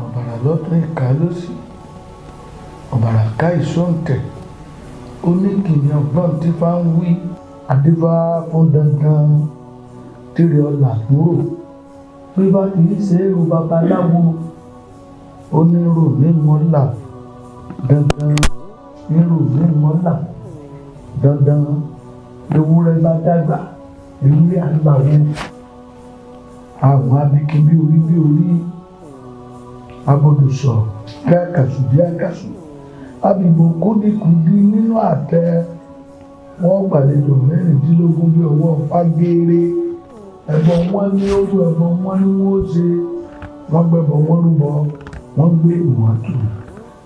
Ọ̀bàrà lọ́tún, ìka lósì, ọ̀bàrà ká ìsóǹtẹ̀, ó ní kìnìún ọgbọ́n tí fá ń wí. Adífá fún dandan tìrẹ ọ̀là kúrò bí bá kì í ṣe é ro babaláwo, ó ní rò ní mọ́là dandan, ní rò ní mọ́là dandan. Ewúrẹ́ bá dàgbà, ewúrẹ́ àgbàwo. Àwọn abikin bí orí bí orí, abodùsọ bí àkàsù bí àkàsù, abìbò kúdikùdi nínú àtẹ. Wọn gbàlejò 16 bí ọwọ́ fagere. Ẹbọ wọn ní orú, ẹbọ wọn ní wọn ó ṣe. Wọn gbẹbọ, wọn rúbọ, wọn gbé ìwọn tù.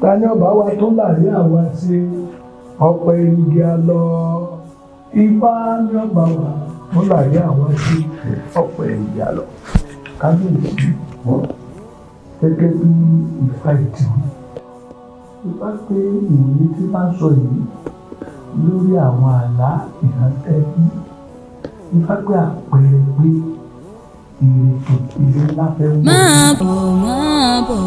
Ta ni ọba wa tó láàrin àwa ṣe? Ọ̀pẹ igi alọ. Ifá ní ọba wa tó láàrin àwa ṣe, ọ̀pẹ igi alọ. Kábíyèsí, gẹ́gẹ́ bí Ifá ìtìwí, Ifá pé ìwòye tí bá ń sọ yìí lórí àwọn àlá ìrántẹ́bí, Ifá pé àpẹẹrẹ pé ìrètò ire ńlá fẹ́ wọ̀. Máa bọ̀, máa bọ̀.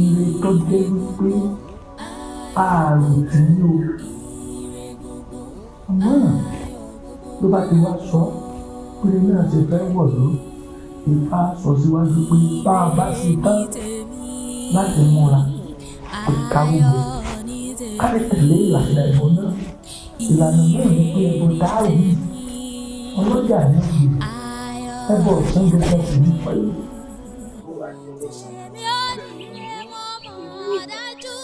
Ire tó jẹ́ wípé ààrùn tí ní o, àmọ́ ló bá ti wá sọ pé náà ṣe fẹ́ wọ̀ ló. Ifá sọ síwájú pé bá a bá ṣe tán láti múra pé ká rúbọ, ká lè tẹ̀lé ìlànà ẹbọ náà. Ìlànà náà ni pé ẹbọ tá a wí, ọlọ́jà ní òye ẹbọ ọ̀sán gbogbo sì ní pẹ̀lú. Èmi ò ní mọ̀ mọ̀ dájú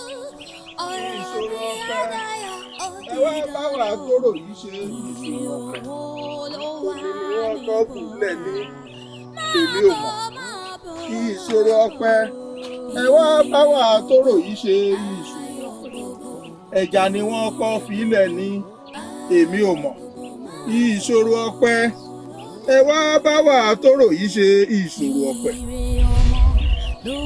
ọ̀rọ̀ Ìṣòro mi ọpẹ́. àdáyọ̀ ó Ẹ di wá bá wa dandan. tóró yìí ṣe ìṣòro ọpẹ́. Owó ló wà Omi ni wọ́n mí kọ́ bọ̀. kúnlẹ̀ ní Máa èmi ò bọ̀, mọ̀. máa bọ̀. Kí ìṣòro ọpẹ́. Ẹ wá bá wa tóró yìí ṣe ìṣòro ọpẹ́. Ẹja ni wọ́n kọ́ fílẹ̀ ní èmi ò mọ̀. Ìṣòro ọpẹ́. Ẹ wá bá wa tóró yìí ṣe ìṣòro ọpẹ́. Ire ọmọ ló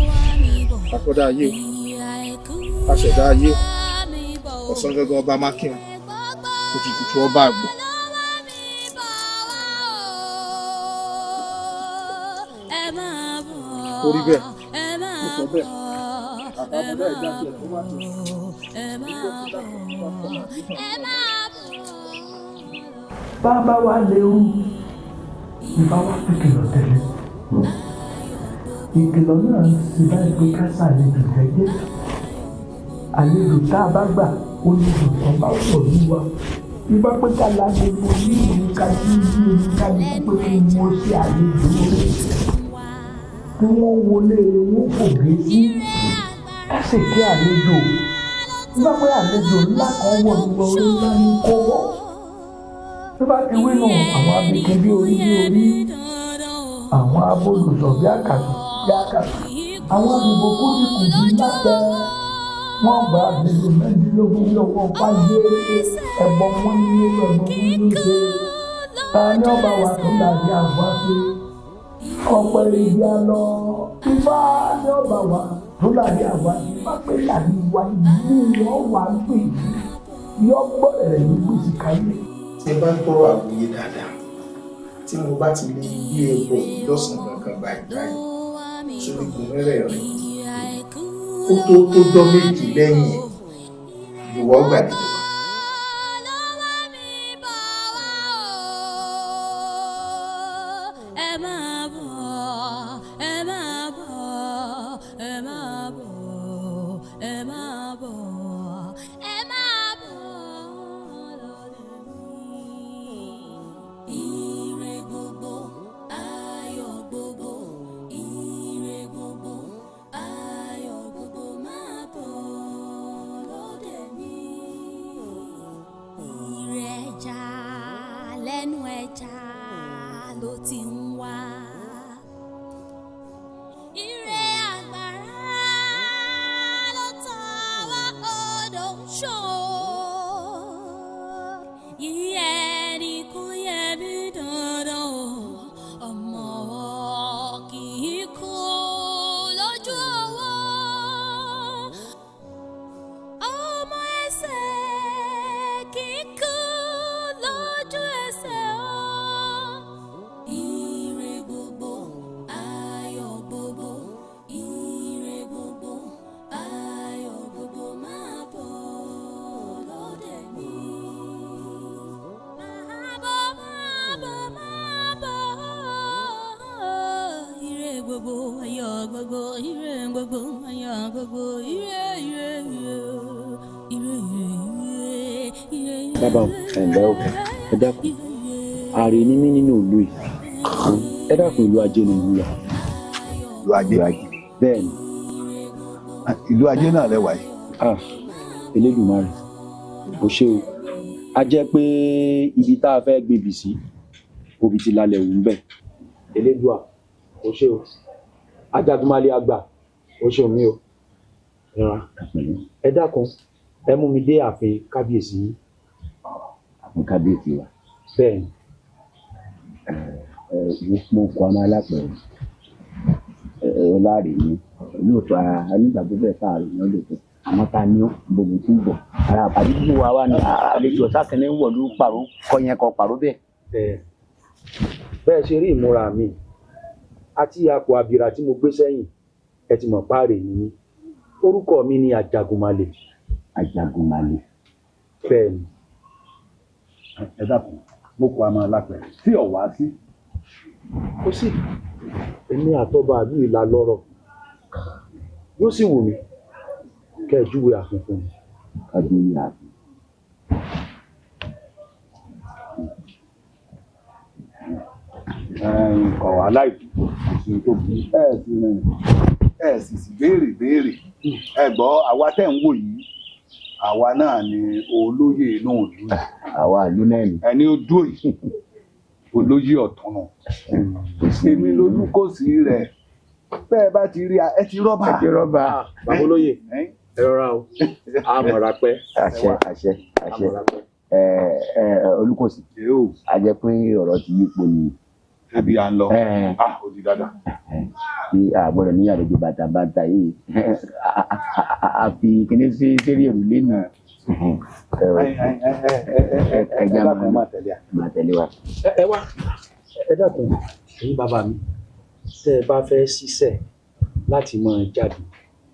wá mi bọ̀. Akọ́dá ayé o, Ire àìkú aṣẹ̀dá ayé o, ló wá mi bọ̀. ọ̀sán gangan ọba mákìn, Gbogbo kùtùkùtù ọba àgbò. ló wá mi bọ̀ wá o. Ẹ máa bọ̀. Orí bẹ́ẹ̀, Ẹ máa ó sọ bẹ́ẹ̀. bọ̀. Ẹ Àbámọ̀dá ẹ̀dá máa tiẹ̀ tó bá ti bọ̀. Ẹ máa bọ̀. Ẹ máa bọ̀. Bá a bá wa léwu, Ifá wa fi kìlọ̀ tẹ̀lé. Ìkìlọ̀ náà sì báyìí pé ká ṣàlejò jẹ́jẹ́. Àlejò tá a bá gbà, ó ní ìtàn bá wọ̀ ní wa. Ifá pé ká la gbogbo ní ìlú, ká sí ní ìlú, ká ní pé kí wọ́n ṣe àlejò rẹ̀, kí wọ́n wọlé wọn kò gé sí, ká sì kí àlejò. Ifá pé àlejò ńlá kan wọ̀ ní wa, orí ńlá ní kó wọ̀. Bí bá ti wí nù, àwọn abikin bí orí bí orí, àwọn abólùsọ bí àkàtù bí àkàtù, àwọn abìbò kúndìkùndì lábẹ́, wọ́n gba àlejò 16 bí ọwọ́ fáyé. Ẹbọ wọn ní ẹbọ wọn ní ṣe. Ta ni ọba wa tó dàbí àgbà ṣe? Ọ̀pẹ igi alọ. Ifá ní ọba wa tó dàbí àgbà ṣe. Ifá pé làní wa ìlú wọn wà gbè yọ gbọ́dọ̀ rẹ̀ ní gbèsè káyé. Tí n bá gbọ́rọ̀ àwòye dáadáa, tí mo bá ti lè gbé ẹbọ yìí lọ́sàn-án gangan báyìí báyìí sórí igun mẹ́rẹ̀ẹ̀rin, kó tó tójọ́ 2 lẹ́yìn ẹ̀, ìwọ gbàlejò kan. Ẹ máa bọ̀, ẹ máa bọ̀, ẹ máa bọ̀, ẹ máa bọ̀, ẹ máa bọ̀ lọ́dọ̀ mi. Ire gbogbo, ayọ̀ gbogbo, ire gbogbo, ayọ̀ gbogbo máa bọ̀ lọ́dọ̀ mi. Ire ẹja lẹ́nu ẹja ló ti ń wá. Ire àgbàrá ló tọwọ́ odò ń ṣàn. Yíyẹ ni kò yẹ mí dandan o, ọmọ kì í kú lójú ọwọ́. Ọmọ ẹsẹ̀ kì í kú lójú ẹsẹ̀ o. Ire gbogbo. gbogbo, ayọ̀ gbogbo, ire gbogbo, ayọ̀ gbogbo, ire ire ire ire ire ire. Bàbá o, ẹ ǹlẹ́ o, ẹ dákun. Ààrẹ ni mí nínú ìlú yìí. Ẹ dákun, ìlú ajé ni mò ń lọ. Ìlú ajé? Bẹ́ẹ̀ ni. Ìlú ajé náà lẹ́wà yìí. Ah, Elédùmarè, kò ṣe o. A jẹ́ pé ibi tá a fẹ́ gbébì sí, obì ti lálẹ́ wù ń bẹ̀. Elédùà, kò ṣe o. Ajagunmalè àgbà, ó ṣeun mi o. Ẹ dákun, ẹ mú mi dé ààfin kábíyèsí yín. Ààfin kábíyèsí wa? Bẹ́ẹ̀ ni. Mo kọ́ ọmọ alápẹ̀rẹ̀ ọláre ni lóòótọ́, onígbàgbọ́ bẹ́ẹ̀ káàró ni ó lè tó, àmọ́ ta ni ó gbogbo tí ń bọ̀ ara àdúgbò wa wà ní àlejò sákẹ́lẹ́ ń wọ̀lú pàrọ̀ kọ́yẹn kọ pàrọ̀ bẹ́ẹ̀. Bẹ́ẹ̀ bẹ́ẹ̀ ṣe rí ìmúra mi àti àpò àbìrà tí mo gbé sẹ́yìn, ẹ ti mọ̀ páàrẹ̀ ni mí. Orúkọ mi ni Ajagunmalè. Ajagunmalè? Bẹ́ẹ̀ ni. Ẹ dákun, mo kọ àmọ́ alápẹ̀rẹ̀ tí ò wá sí. Kò sí, èmi àtọba àlú ìlà lọ́rọ̀, yóò sì wù mí kẹ́ ẹ júwe ààfin fún mi. Kájúwe ààfin. Kọ̀ wá láìpẹ́, kò sí tó burú. Ẹ sì rìn, ẹ sì sì béèrè béèrè. Ẹ gbọ́, àwa tẹ̀ ń wò yìí, àwa náà ni olóyè inú ìlú yìí. Àwa ìlú náà ni. Ẹni ó dúró yìí, olóyè ọ̀tún nù. Èmi lolúkòsí rẹ̀. Bẹ́ẹ̀ bá ti rí a, ẹ ti rọ́bà. Ẹ ti rọ́bà. Bàbá olóyè, ẹ rọra o, àmọ̀ra pẹ́. Àṣẹ, àṣẹ, àṣẹ. Ẹ ẹ olùkọ́sí, a jẹ́ pé ọ̀rọ̀ ti yípo ni. Ebi à ń lọ, ah, ó di dáadáa. Bí a gbọ́dọ̀ ní àlejò bàtàbàtà yìí, a fi kíní sí sérí òrùlé nù. Ẹ jẹ́ máa tẹ̀lé wa. Ẹ wá, ẹ dákun, ẹ̀yin bàbá mi, tẹ́ ẹ bá fẹ́ ṣiṣẹ́ láti máa jáde,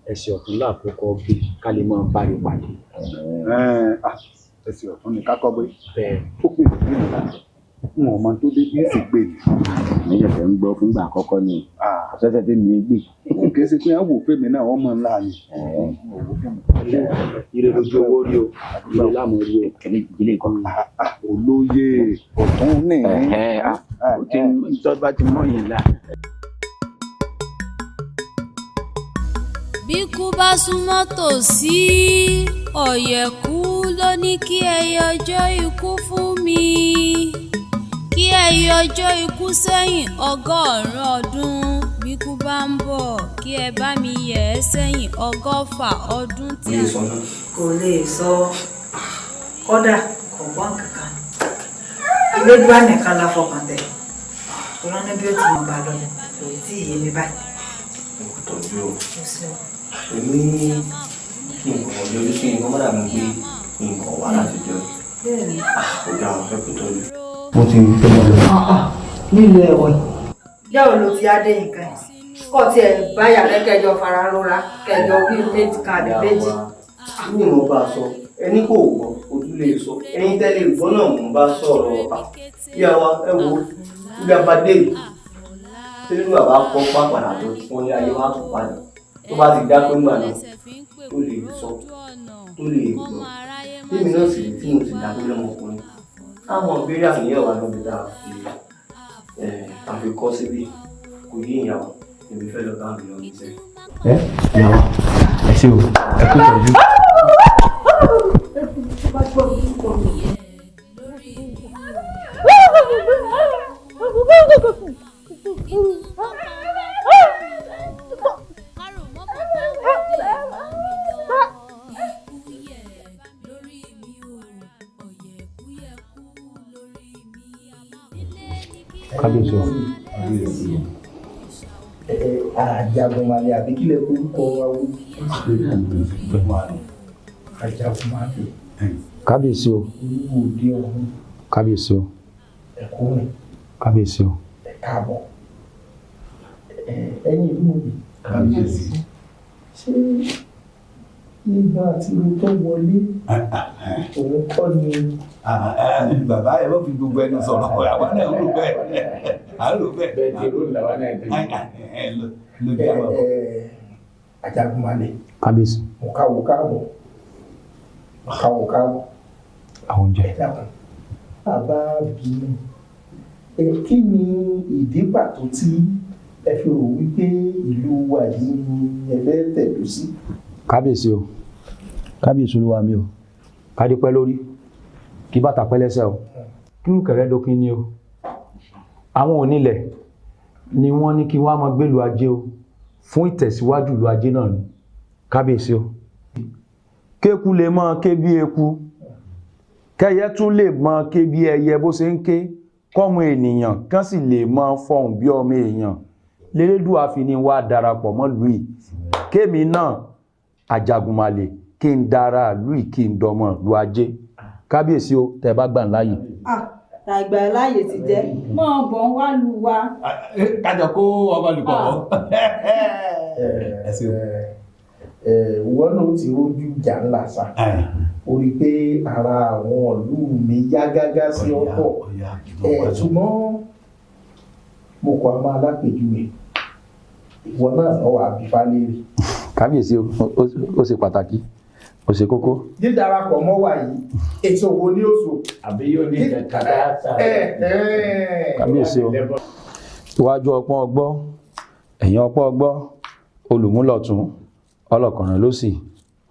ẹsẹ̀ ọ̀tún láàkókò gbé ká lè máa bá rí pàdé. Ẹsẹ̀ ọ̀tún ni kákọ́ gbé. Bẹ́ẹ̀. Ó pè mí nìyà, n ò mọ tó dé bí sì gbé mi. Mi ṣẹ̀ṣẹ̀ ń gbọ́ fúngbà àkọ́kọ́ ni ọ̀sẹ̀sẹ̀ tí mi gbé. N kì í ṣe pé wọ́n wò fèmí náà, wọ́n mọ̀ ńlá ni. Ire lójú owó rí o, ire láàmú rí o. Ìdílé kan. Olóyè ọ̀tún ní. Ó ti ń tọ́ bá ti mọ̀ yìí la. Bíkú bá súnmọ́ tòsí, ọ̀yẹ̀kú ló ní kí ẹ yọjọ́ ikú fún mi, kí ẹ yọjọ́ ikú sẹ́yìn 100 ọdún. Bíkú bá ń bọ̀, kí ẹ bá mi yẹ̀ ẹ́ sẹ́yìn 120 ọdún tí a. Kò lè sọ, kódà kò gbọ́ nǹkan kan. Elédùà nìkan la fọkàn tẹ̀. Rán ní bí ó ti mọ̀ bá lọ, kò tí ì yé mi báyìí. Tọ́jú o, èmi kí nǹkan yọjú sí nǹkan mọ́dà mi pé nǹkan wà láti jọ. Ó dá àwọn fẹ́ kó tọ́jú. Mo ti fẹ́ mọ́ lọ. Nílùú ẹ̀wọ̀n yìí. Yàwó ló ti á dé nǹkan yìí. Kọ́ tiẹ̀ báyà rẹ kẹjọ fara rora kẹjọ bíi méjì kan àbí méjì. Ní mo bá a sọ, ẹni kò gbọ́, ojú lè sọ, ẹ̀yin tẹ́lẹ̀ gbọ́ náà mo bá sọ̀rọ̀. Ìyá wa, ẹ wo ibi abadé yìí, tẹ́lẹ̀ bàbá kọ́ pápánà tó wọ́n ní ayé wa tún padà tó bá ti dá pé ńgbà náà tó lè sọ, tó lè gbọ́, tèmi náà sì rí tí mo sì dá pé lọ́mọkùnrin táwọn ìbéèrè àníyàn wa lọ́bi tá a fi kọ́ síbí kò yí ìyàwó, èmi fẹ́ lọ bá mi lọ níṣẹ́. Ẹ ìyàwó, ẹ ṣé o, ẹ kú ìtọ́jú. Kábíyèsí o. Ajagunmalè àbí kílẹ̀ orúkọ wa wò? Ajagunmalè. Kábíyèsí o. Olúwo òde ọ̀run. Kábíyèsí o. Ẹ kú rìn. Kábíyèsí o. Ẹ káàbọ̀. Ẹ̀yin ìlú mòbí. Kábíyèsí. Ṣé nígbà tí mo tó wọlé, òun kọ́ ni. Bàbá, ẹ bá fi gbogbo ẹnu sọ̀rọ̀, àwa náà ń rò bẹ́ẹ̀. À ń rò bẹ́ẹ̀. Bẹ́ẹ̀ tí ó làwọn náà ti lójú àwọn. Ajagunmalè. Kábíyèsí. Mo káwo káàbọ̀, mo káwo káàbọ̀. Àwọn oúnjẹ. Ẹ dákun, bàbá bínú ẹ, kí ni ìdí pàtó tí ẹ fi rò wípé ìlú wa yìí ni ẹ fẹ́ tẹ̀dó sí? Kábíyèsí o, kábíyèsí olúwa mi o, kádé pẹ́ lórí, kí bàtà pẹ́ lẹ́sẹ̀ o, kí rúkẹ̀rẹ́ dókin ni o. Àwọn onílẹ̀ ni wọ́n ní kí wọ́n á máa gbélu ajé o, fún ìtẹ̀síwájú ìlú ajé náà ni. Kábíyèsí o, kéku lè máa ké bí eku, kẹyẹ tún lè máa ké bí ẹyẹ bó ṣe ń ké, kọ́mọ ènìyàn kán sì lè máa fọhùn bí ọmọ èèyàn, lérédùá fi ni wá darapọ̀ mọ́ ìlú yìí, kémi náà Ajagunmalè kí n dára ìlú yìí, kí n dọmọ ìlú ajé. Kábíyèsí o, tẹ́ bá gbà ń láàyè. Àgbà láàyè ti jẹ́ mọ́ bọ̀ ń wá lu wa. Kájọ kó ọmọ olùkọ́ bọ̀. Ìwọ náà ti rójú ìjà ńlá sa, ó rí i pé ara àwọn ìlú mi yá gágá sí ọ̀pọ̀, ṣùgbọ́n mo kọ àwọn alápèjúwe, ìwọ náà lọ́wọ́ àbífá léèrè. Kábíyèsí o, ó ṣe pàtàkì, ó ṣe kókó. Dídarapọ̀ mọ́ wa yìí, èso wo ni ó so? Àbí yóò ní ìjẹ̀kadà sáré. Kábíyèsí o, iwájú ọpọ́n ọgbọ́, ẹ̀yìn ọpọ́n ọgbọ́, olùmúlọ̀tún ọlọ́kànràn lósì,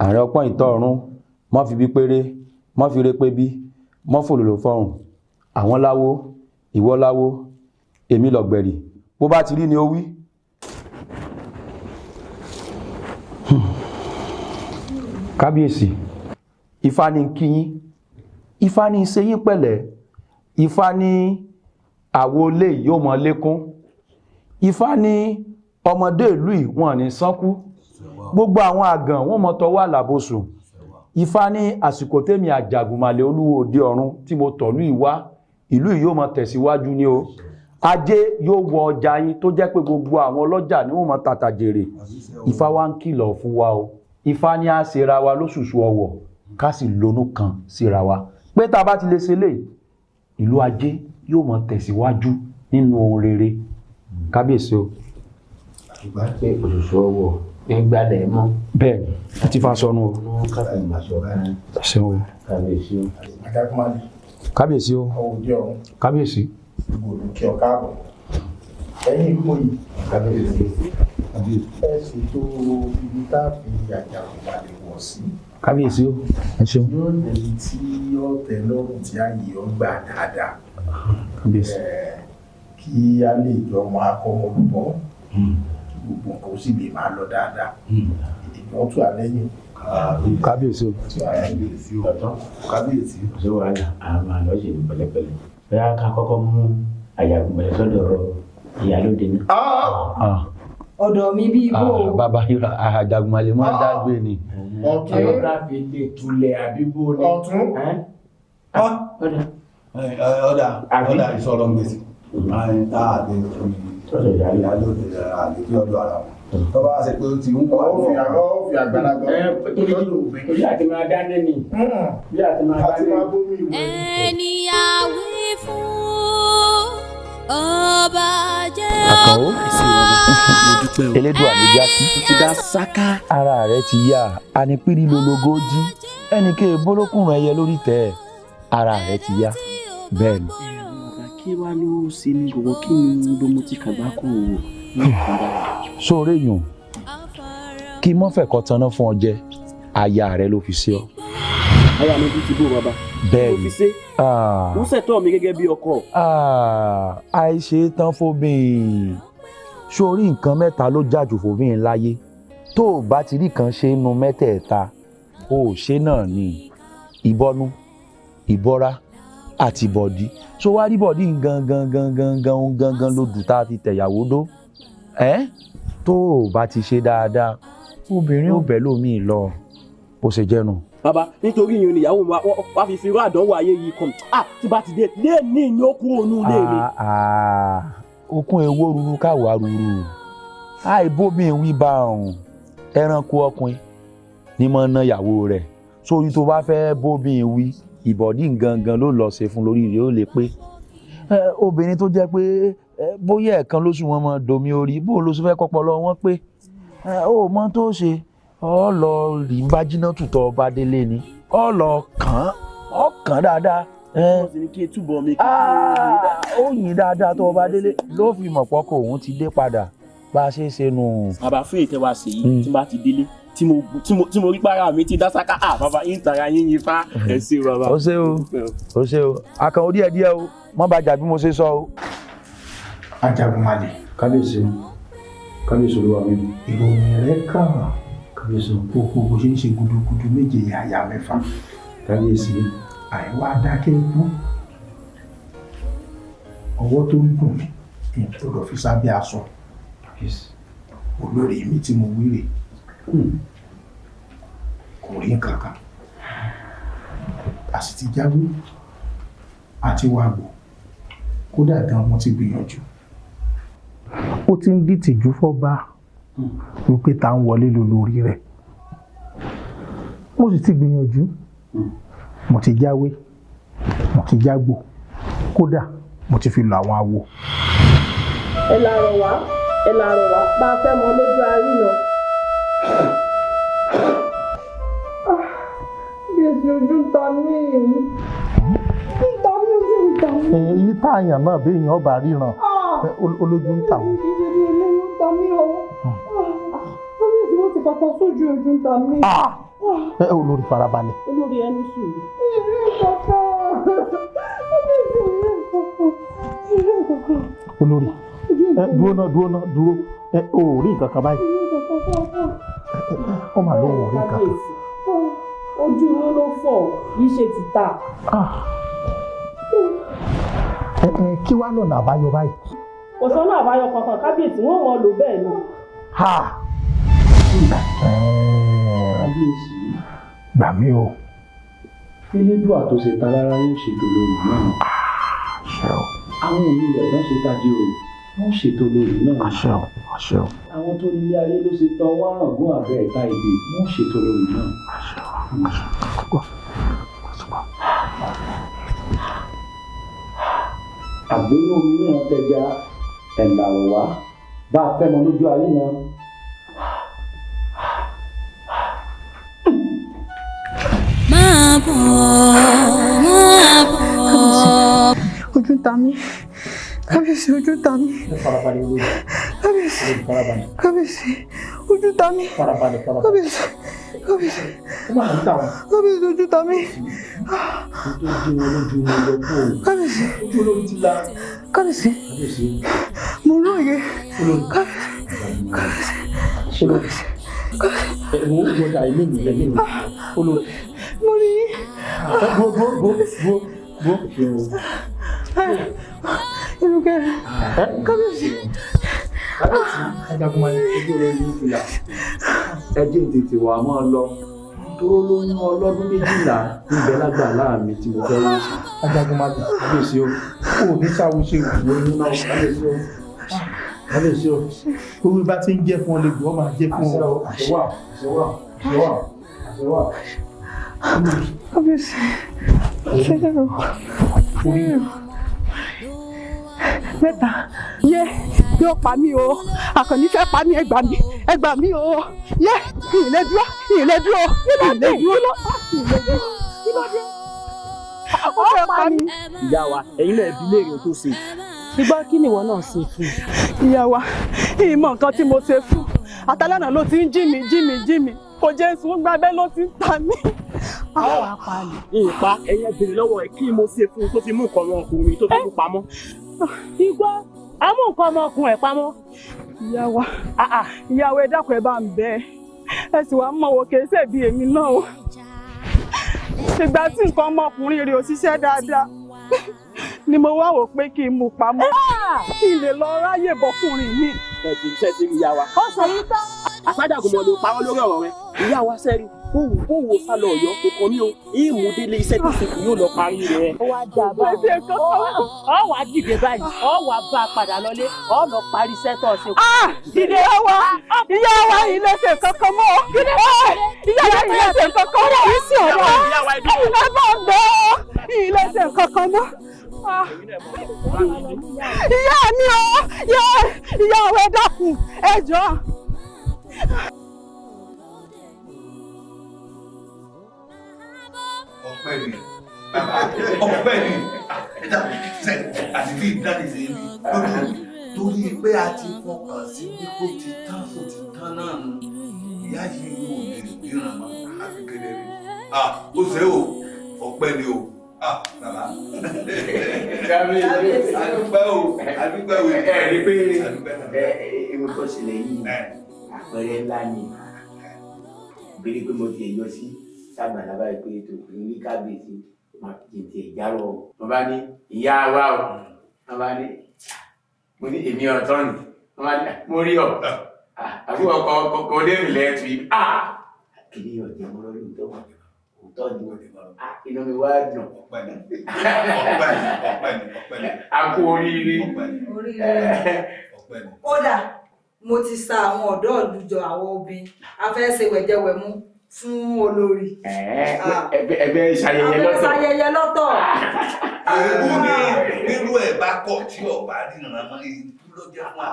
ààrẹ ọpọ́n ìtọ́ ọ̀run, mọ́ fi bí péré, mọ́ fi re pé bí, mọ́ fòlòlò fọrùn, àwọn láwo, ìwọ láwo, èmi lọ̀gbẹ̀rì, bó bá ti rí ni ó wí. Kábíyèsí, ifá ní kí yín, ifá ní ṣe yín pẹ̀lẹ́, ifá ní àwo ilé yìí yóò mọ lékún, ifá ní ọmọdé ìlú yìí wọn ní sánkú, gbogbo àwọn àgàn wọn mọ tọwọ́ àlàbòsùn. Ifá ní àsìkò tèmi Àjàgùnmàlè olúwo òde ọ̀run tí mo tọ̀lú ìwá, ìlú yìí yóò mọ tẹ̀síwájú ní o. Ajé yóò wọ ọjà yín tó jẹ́ pé gbogbo àwọn ọlọ́jà ni wọ́n mọ tàtà jèrè. Ifá wa ń kìlọ̀ fún wa o. Ifá ní á ṣera wa lóṣùṣù ọwọ̀, ká sì lonú kan síra wa, pé tá a bá ti lè ṣe léyìí, ìlú ajé yóò mọ tẹ̀síwájú nínú ohun rere. Kábíyèsí o. Ìgbà pé òṣùṣù ọwọ̀ nígbàlẹ̀ mọ́. Bẹ́ẹ̀ni, ẹ ti fa sọnù o. Ṣeun o. Kábíyèsí o. Ajagunmalè. Kábíyèsí o. Àwọn òde ọ̀run. Kábíyèsí. Gbòòrò kí ọ káàbọ̀. Ẹ̀yin ìlú yìí. Kábíyèsí. Ẹ ṣètò ibi tá a fi Àjàgùnmàlè wọ̀ sí. Kábíyèsí o. Ẹ ṣeun. Yóò débi tí yóò tẹ́ lọ́rùn tí ààyè ọ gbà dáadáa. Kábíyèsí. Kí a lè jọ mọ akọ́mọlúbọ́, gbogbo nǹkan ó sì lè máa lọ dáadáa. Ìdìbò tún àlẹ́yìn. Kábíyèsí o. Kábíyèsí o. Kábíyèsí. Kò sí wàhálà, àwọn àlọ́ ṣe ní pẹ̀lẹ́pẹ̀lẹ́. Bóyá ká kọ́kọ́ mú Àjàgùnmàlè sọ́dọ̀ ìyálóde náà. Ọ̀dọ̀ mi bí ibò o. Bàbá Àjàgùnmàlè máa ń dágbé ni. Ọ̀tún. Ká fi lè tulẹ̀ àbí bó ni. Ọ̀tún. Ọ̀dà ọ̀dà ìsọ̀rọ̀ gbèsè. Tá a lè fi ìyálóde àlè fi ọ̀dọ̀ ara wọn. Tó bá ṣe pé ó ti ń wà Ó fi àgọ́ ó fi àgbàlagbà. Torí àti máa dáná ni. Bí àti máa dáná ni. Ẹni àwí fún ọba jẹ́. Àkànó, elédùà ló já sí. Ti dá sáká. Ara rẹ ti yá, anipírí lológo jí, ẹnì kí ebólókùnrin ẹyẹ lórí tẹ ẹ, ara rẹ ti yá. Bẹ́ẹ̀ ni. Kí wàá ló ṣe mí gbogbo, kí ni ló mo ti kàgbá kò ní ìkànnì. Sóore yùn kí mọ́fẹ̀ kọ́ taná fún ọ jẹ, aya rẹ ló fi ṣe ọ. Aya mi ti bó bàbá. Bẹ́ẹ̀ Ló ni. fi ṣe. Mo ṣẹ̀tọ́ mi gẹ́gẹ́ bí ọkọ. Àìṣe tán fóbìn, sórí nǹkan mẹ́ta ló jájú fóbìn láyé, tó o bá ti rí kan ṣe nu mẹ́tẹ̀ẹ̀ta, o ò ṣe náà ni: ìbọnú, ìbọra àti bọ̀dí. So wá rí bọ̀dí gangan gangan gangan gangan lodù tá a fi tẹ̀yàwó dó ẹ́. Tó o bá ti ṣe dáadáa, obìnrin ò bẹ́ lómi lọ, bó ṣe jẹ́nu. Bàbá, nítorí ìyẹn ìyàwó mi wá fi fi irú àdánwò ayé yìí kàn. Ah, tí bá ti dé lé ní ó kúrò nínú ilé mi. Okun ewó ruru káwa ruru, àìbómi wí bá ọ̀hún, ẹranko ọkùnrin ní mọ̀ ná ìyàwó rẹ̀ sórí. Tó bá fẹ́ bómi wí, ìbọ̀dí gangan ló lọ ṣe fún lórí rẹ̀ ó lè pé. Obìnrin tó jẹ́ pé Bóyá ẹ̀ẹ̀kan lóṣù wọn máa domi orí, bó ló ṣe fẹ́ kọ́pọlọ wọn pé ó mọ tó ṣe, ọ lọ rí bájínà tutọ̀ ọba délé ni, ọ lọ kàn án, ọ kàn án dáadáa. Wọ́n sì ní kí n túbọ̀ mi. Ó yìn dáadáa tó ọba délé ló fi mọ̀ pọ́kọ òun ti dé padà bá a ṣe é ṣe nù. Bàbá, fún ètè wa ṣe yìí, tí n bá ti délé tí mo rí para mi ti dá sáká, à bàbá yín tara yín yín fá, ẹ ṣé bàbá. Ó ṣe o, ó ṣe o, akàn orí ẹ díẹ̀ o, mọ́ bàjá bí mo ṣe sọ o. Ajagunmalè. Kábíyèsí o, kábíyèsí olúwa mi. Ìròyìn rẹ kàn. Kábíyèsí o. Gbogbo bó ṣe ń ṣe gudugudu méje yàyà mẹ́fà. Kábíyèsí. Àìwá dákẹ́ ikú, ọwọ́ tó ń dùn mí n gbọ́dọ̀ fi sábẹ́ aṣọ. Olórí mi tí mo wíre kò rí nǹkan kan, a sì ti jáwé àti wàgbò, kódà gan mo ti gbìyànjú. Ó ti ń dìtìjú fọ́ba wípé tá ń wọlé lọ lórí rẹ̀. Mo sì ti gbìyànjú, mo ti jáwé, mo ti jágbò, kódà mo ti fi lọ àwọn awo. Ẹ làrọ̀ wá, ẹ làrọ̀ wá, bá a fẹ́ mọ lójú àríná. Kábíyèsí, ojú ń ta mí. Ń ta mí, ojú ń ta mí. Èyí táàyàn náà bí èèyàn ọba ríran, olójú ń tà wọ́n. Ìṣèlú eléyìí ń ta mí o. Kábíyèsí, wọ́n ti fata sójú, ojú ń ta mí. Ẹ olórí, farabalẹ̀. Olórí, ẹni sùúrù. Ìrí kankan. Kábíyèsí, ìrí kankan. Ìrí kankan. Olórí, ẹ dúró náà, dúró náà, dúró. Ẹ ò rí nǹkan kan báyìí? Ìrí kankan kankan. Ó mà lóun ò rí nǹkan kan. Ojú inú ló fọ́, yìí ṣe ti ta. Ẹ ẹ, kí wàá lọ́nà àbáyọ báyìí? Kò sọ́nà àbáyọ kankan, kábíyèsí, wọn ò mọ lò bẹ́ẹ̀ ni. Ha! Kábíyèsí. Gbà mí o. Elédùà tó ṣe ta lára yóò ṣètò lórí náà. Àṣẹ o. Àwọn òní rẹ̀ tán ṣe tají o, wọ́n ṣètò lórí náà. Àṣẹ o, àṣẹ o. Àwọn tó nílé ayé ló ṣe tán wá ràngún àbẹ́ ẹ̀ta èdè, wọ́n ṣètò lórí náà. Àṣẹ o, àṣẹ o. Àgbénú omi náà tẹja, ẹ̀là rọ̀ wá bá a fẹ́ mọ lójú ayé náà. Máa bọ̀, máa bọ̀. Ojú ń ta mí. Kábíyèsí, ojú ń ta mí. Farabalẹ̀, olórí. Kábíyèsí. Farabalẹ̀. Kábíyèsí, ojú ń ta mí. Farabalẹ̀, farabalẹ̀. Kábíyèsí, kábíyèsí. Ó mà ń tà wọ́n. Kábíyèsí, ojú ń ta mí. Tó dé wọn lójú wọn lọ kó o. Kábíyèsí. Ojú olórí ti la. Kábíyèsí. Kábíyèsí. Mo róye. Olórí. Kábíyèsí. Olórí. Ẹ wo wọdà ilé mi, ilé mi. Olórí. Mo rí yín. Dúró, dúró, dúró, dúró, dúró. Inú kẹrin. Kábíyèsí. Kábíyèsí. Ajagunmalè. Ojú olórí ti là. Ẹ jẹ́ n tètè wà máa lọ. Dúró, lóyún ọlọ́dún 12 níbẹ̀ lágbàlá mi tí mo fẹ́ wò sí. Ajagunmalè. Kábíyèsí o. O ò ní sáwó ṣe o. Oyún náà, kábíyèsí o. Kábíyèsí o. Orí bá ti ń jẹ́ fún ọ lè gbọ́ máa jẹ́ fún ọ. Àṣẹ wà, àṣẹ wà, àṣẹ wà, àṣẹ wà. Kábíyèsí. Orí. Mẹ́ta. Yé, yóò pa mí o, Àkànní fẹ́ pa mí, ẹ gbà mí, ẹ gbà mí o. Yé, ìlẹ̀ dúró, ìlẹ̀ dúró, ìlẹ̀ dúró, ìlẹ̀ dúró. Ó fẹ́ pa mí. Ìyá wa, ẹ̀yin náà bí léèrè tó ṣe. Ṣùgbọ́n kí ni ìwọ náà ṣe fún un? Ìyá wa, ìmọ̀ nǹkan tí mo ṣe fún àtàlánà ló ti ń jí mi, jí mi, jí mi, kò jẹ́ sùn gbábẹ́ ló ti ń ta mí. Àwọn wàá pa ni. Ìpa ẹ̀yẹ béèrè lọ́wọ́ ẹ̀, kí mo ṣe fún un tó fi mú nǹkan ọmọkùnrin tó fi mú pamọ́. Igbó, a mú nǹkan ọmọkùnrin ẹ̀ pamọ́. Ìyá wa, ìyá wa, ẹ dákun, ẹ bá ń bẹ̀ ẹ sì wá mọ̀ wò, kìí ṣe bí èmi náà o. Ìgbà tí nǹkan ọmọkùnrin rẹ̀ ò ṣiṣẹ́ dáadáa ni mo wá wò pé kí n mú pamọ́ kí n lè lọ ráyè bọ́kùnrin mi. Ṣe ti rí ìyá wa. Ó sọ yìí tán. Àsájàgùnmọ̀ ló parọ́ lórí ọ̀rọ̀ rẹ. Ìyá wa, sẹ́rí kó wo sálọ Ọ̀yọ́ kò kàn mí o, ìmú délé iṣẹ́ tó ṣe kù yóò lọ parí rẹ̀. Ó wá dà báyìí, ọ wá dìde báyìí, ọ wá bá a padà lọlé, ọ lọ parí iṣẹ́ tó ṣe kù. Ìyá wa, ìyá wa, ilé ṣe kankan mọ́, ìyá wa, ilé ṣe kankan mọ́, ìsì ọ̀rọ̀ ẹ bá ń bẹ́ ọ́, ilé ṣe kankan mọ́. Ìyá mi o, ìyá ọ̀rọ̀ ẹ dákun, ẹ jọ̀ọ́. Ọpẹ́ ni bàbá, ọpẹ́ ni ẹ dàbí sẹ àti bí ìdáni ṣe rí lójú, torí pé a ti fọkàn sí pé kó ti tán, kó ti tán náà nù. Ìyá yìí yóò lè ríran mọ́ àfi kedere. Ó ṣe o, ọpẹ́ ni o. Bàbá, adúpẹ́ o, adúpẹ́ o. Ẹ rí pé ewu tó ṣẹlẹ̀ yìí àpẹẹrẹ ńlá ni, bí pé mo ti yọ sí sábàlá báyìí pé ètò ní kábíyèsí tètè ìjárọ. Mo bá ní ìyá wa o, wọn bá ní mo ní èmi ọ̀tọ̀ ni, wọn bá ní mo rí ọ àbúrò ọkọ ọkọ débìlẹ̀ ẹ̀tù yìí. Kìnìún yóò jẹ mọ́ lórí òótọ́, òótọ́ ni, inú mi wá dùn. A kú oríire. Kódà mo ti sa àwọn ọ̀dọ́ ìlú jọ, àwọn obìnrin a fẹ́ ṣe wẹ̀jẹwẹ̀mu fún olórí. Ẹgbẹ́ ṣayẹyẹ lọ́tọ̀. Ṣayẹyẹ lọ́tọ̀. Èébú ni nínú ẹ̀ bá kọ̀ tí ọba ríran mọ́, èébú ló jẹ́ fún wa.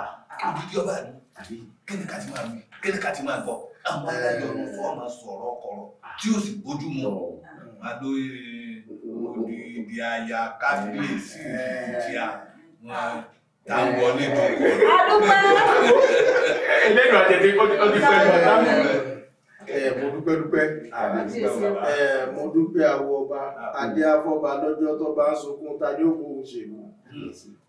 Odidi ọba ni kí ni ká ti máa wí, kí ni ká ti máa gbọ́? Àwọn aláyọ̀nù fún ọmọ sọ̀rọ̀ kọ̀rọ̀ tí ó sì bójú mu. Adóye odidi aya kábíyèsí tí a wọn tá ń wọlé tó kọ̀. Adúpẹ́. Ẹlẹ́nu àtẹ̀tẹ̀ ó ti pẹ́ lọ. Mo dúpẹ́ dúpẹ́, mo dúpẹ́ àwọ ọba adé afọba lọ́jọ́ tó bá ń sunkún ta ni ó kó òun ṣèlú.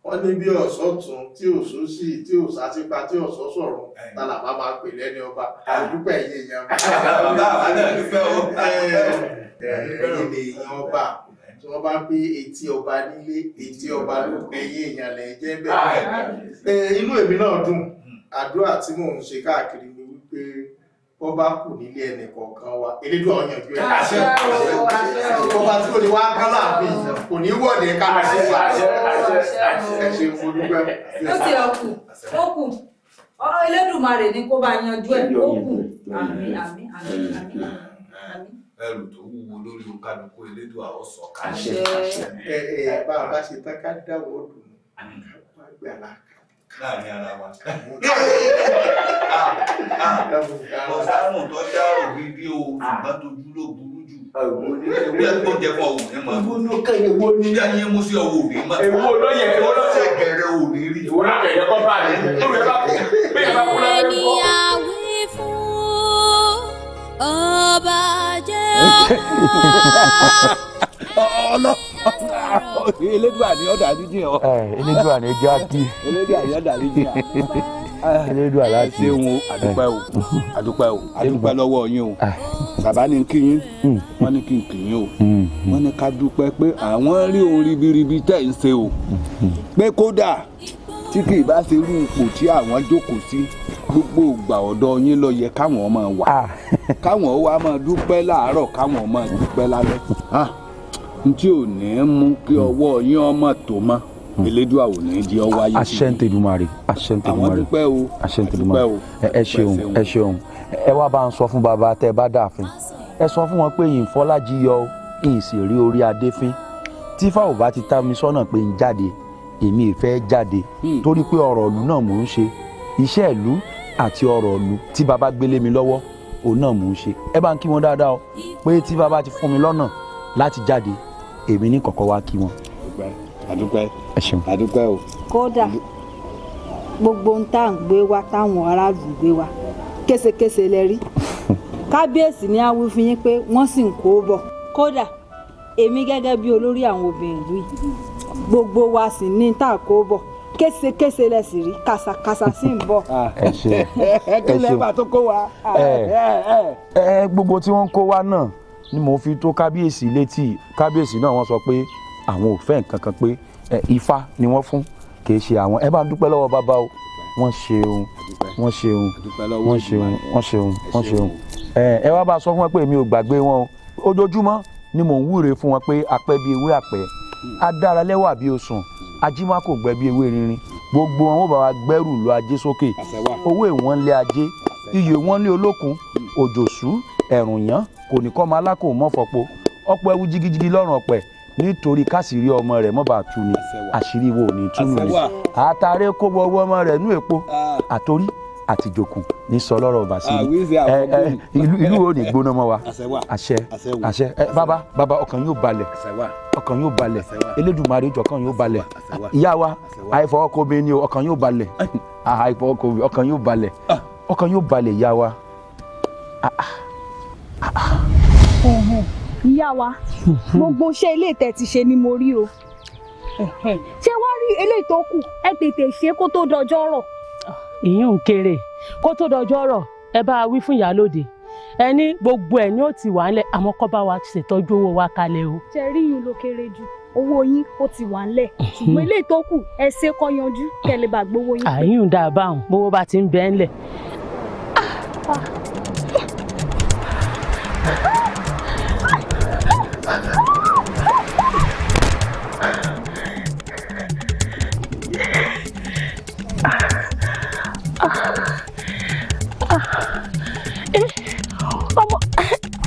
Wọ́n ní bí ọ̀sọ́ tún tí òṣó sì tí òṣà ti pa tí ọ̀sọ́ sọ̀rọ̀ ta làbá máa pè lẹ́ni ọba. Àdúpẹ́ ẹ̀yin èèyàn. Bàbá àwa náà dúpẹ́ o. Ẹ̀yin lè yan ọba tí wọ́n bá pé etí ọba nílé, etí ọba ló ẹ̀yin èèyàn lẹ̀ jẹ́ bẹ́ẹ̀. Inú èmi náà dùn. Àdúrà tí mò ń ṣe káàkiri ni wípé bọ́ bá kù nílé ẹnì kọ̀ọ̀kan wa, Elédùà ó yanjú ẹ̀. Ọba tí kò ní wá kán láàfin kò ní wọ̀dẹ̀ ká lọ sí wa. Ẹ ṣe mo dúpẹ́. Ó ti ọkù, ó kù. Elédùmarè ní kó bá yanjú ẹ̀, ó kù. Àmín, àmín, àmín, àmín. Ẹrù tó wúwo lórí kálukú Elédùà ó sọ̀ kalẹ̀. Ẹ bá a bá ṣe tán ká dáwọ́ dùn ká gbàlá láàrin ara wa. Ọ̀sánù tó já òbí bí o, ṣùgbọ́n tójú ló burú jù. Bí ẹ kó jẹ fún ọ̀hún ní mọ̀. Ní Bí ayé mú sí ọwọ́ òní mọ̀. Èwo ló yẹ, èwo ló yẹ. Ṣẹ̀kẹ̀rẹ̀ òní rí. Èwo ló yẹ kọ́ bá mi. Ẹni àwí fún ọba jẹ́ ọlọ. Elédùà ni ọ̀dà jíjìn ọ. Elédùà ni ojú àkí. Elédùà ni ọ̀dà jíjìn ọ. Elédùà láti. Ṣéun o, àdúpẹ́ o, àdúpẹ́ o, àdúpẹ́ lọ́wọ́ yín o. Bàbá ní kí yín, wọ́n ní kí n kì yín o. Wọ́n ní ká dúpẹ́ pé àwọn rí ohun ribiribi tẹ̀ ń ṣe o. Pé kódà tí kì í bá ṣe irú ipò tí àwọn jókòó sí, gbogbo ìgbà ọ̀dọ̀ yín ló yẹ káwọn máa wà. Káwọn wá máa dúpẹ́ láàárọ̀, káwọn máa dúpẹ́ lálẹ́. Ntí ò ní mú kí ọwọ́ yín ọmọ tó mọ́, Elédùà ò ní di ọwọ́ ayé. Àṣẹ ń tẹdùmarè, àṣẹ ń tẹdùmarè. Àwọn dúpẹ́ o, àṣẹ ń tẹdùmarè. Ẹ ṣeun, ẹ ṣeun. Ẹ wá bá ń sọ fún bàbá tẹ bá dààfin. Ẹ sọ fún wọn pé ìfọlájì yọ ìyìn sì rí orí adé fín. Tí fáwọn bá ti tá mi sọ́nà pé ń jáde, èmi ì fẹ́ jáde torí pé ọ̀rọ̀ ìlú náà mò ń ṣe. Iṣẹ́ ìlú àti ọ̀rọ̀ ìlú tí bàbá gbélé mi lọ́wọ́, òun náà mò ń ṣe. Ẹ bá ń kí wọn dáadáa o, pé tí bàbá ti fún mi lọ́nà láti jáde, èmi ní kọ̀kọ́ wá kí wọn. Àdúpẹ́, ẹ ṣeun, àdúpẹ́ o. Kódà gbogbo ohun tá à ń gbé wá táwọn aráàlú gbé wá késekése lẹ rí. Kábíyèsí ní á wí fún yín pé wọ́n sì ń kó bọ̀. Kódà èmi gẹ́gẹ́ bí olórí àwọn obìnrin ìlú yìí, gbogbo wa sì ní tá à kó bọ̀, késekése lẹ sì rí, kàsàkàsà sì ń bọ̀. Ẹ ṣeun, ẹ kí lẹ́bàá tó kó wa. Ẹ gbogbo tí wọ́n ń kó wa náà ni mò ń fi tó kábíyèsí létí. Kábíyèsí náà wọ́n sọ pé àwọn ò fẹ́ nǹkan kan, pé ifá ni wọ́n fún, kì í ṣe àwọn. Ẹ bá ń dúpẹ́ lọ́wọ́ bàbá o, wọ́n ṣeun, wọ́n ṣeun, wọ́n ṣeun, wọ́n ṣeun, wọ́n ṣeun. Ẹ wá bá a sọ fún wọn pé èmi ò gbàgbé wọn o. Ojoojúmọ́ ni mò ń wúre fún wọn pé apẹ́ bíi ewé àpẹ́, adára lẹ́wà bíi osùn, ajímá kò gbẹ bíi ewé rinrin. Gbogbo wọn ó bá wa gbẹ́rù lọ ajé sókè. Owó ìwọ̀n lé ajé, iyè wọn lé olókun, òjòsú ẹ̀rùn yán kò ní kọ́ ọmọ alákò mọ́ fọpo. Ọ̀pọ̀ ẹwu jigijigi lọ́rùn ọ̀pẹ, Nítorí káṣírí ọmọ rẹ̀ mọ́ bá tú ni, àṣírí wo ní túnú ni. Àtàrẹ kó wọ ọmọ rẹ̀ nú èpo, àtorí àtìjòkù ní sọ lọ́rọ̀ bàṣírí. Ìlú wo ní gbóná mọ́ wa. Àṣẹ, àṣẹ. Bàbá, bàbá, ọkàn yóò balẹ̀, ọkàn yóò balẹ̀. Elédùmarè jọ̀ọ́, ọkàn yóò balẹ̀. Ìyá wa, àìfọwọ́kọ́mi ni o, ọkàn yóò balẹ̀. Àìfọwọ́kọ́mi, ọkàn yóò balẹ̀, ọkàn yóò balẹ̀, ìyá wa. Ìyá wa, gbogbo iṣẹ́ ilé ìtẹ̀ ti ṣe ni mo rí o. Ṣé wàá rí eléyìí tó kù, ẹ tètè ṣe kó tó dọjọ́ rọ̀. Ìyún ń kéré kó tó dọjọ́ rọ̀. Ẹ bá a wí fún ìyálóde, ẹ ní gbogbo ẹ̀ ní ó ti wà ńlẹ̀, àmọ́ kó bá wa ṣètọ́jú owó wa kalẹ̀ o. Ṣe rí yín ló kéré jù, owó yín ó ti wà ńlẹ̀, ṣùgbọ́n eléyìí tó kù ẹ ṣe kó yanjú kẹ́ lè bá gbowó yín. Àyùn dáa báwọn, bówó bá ti ń bẹ ńlẹ̀.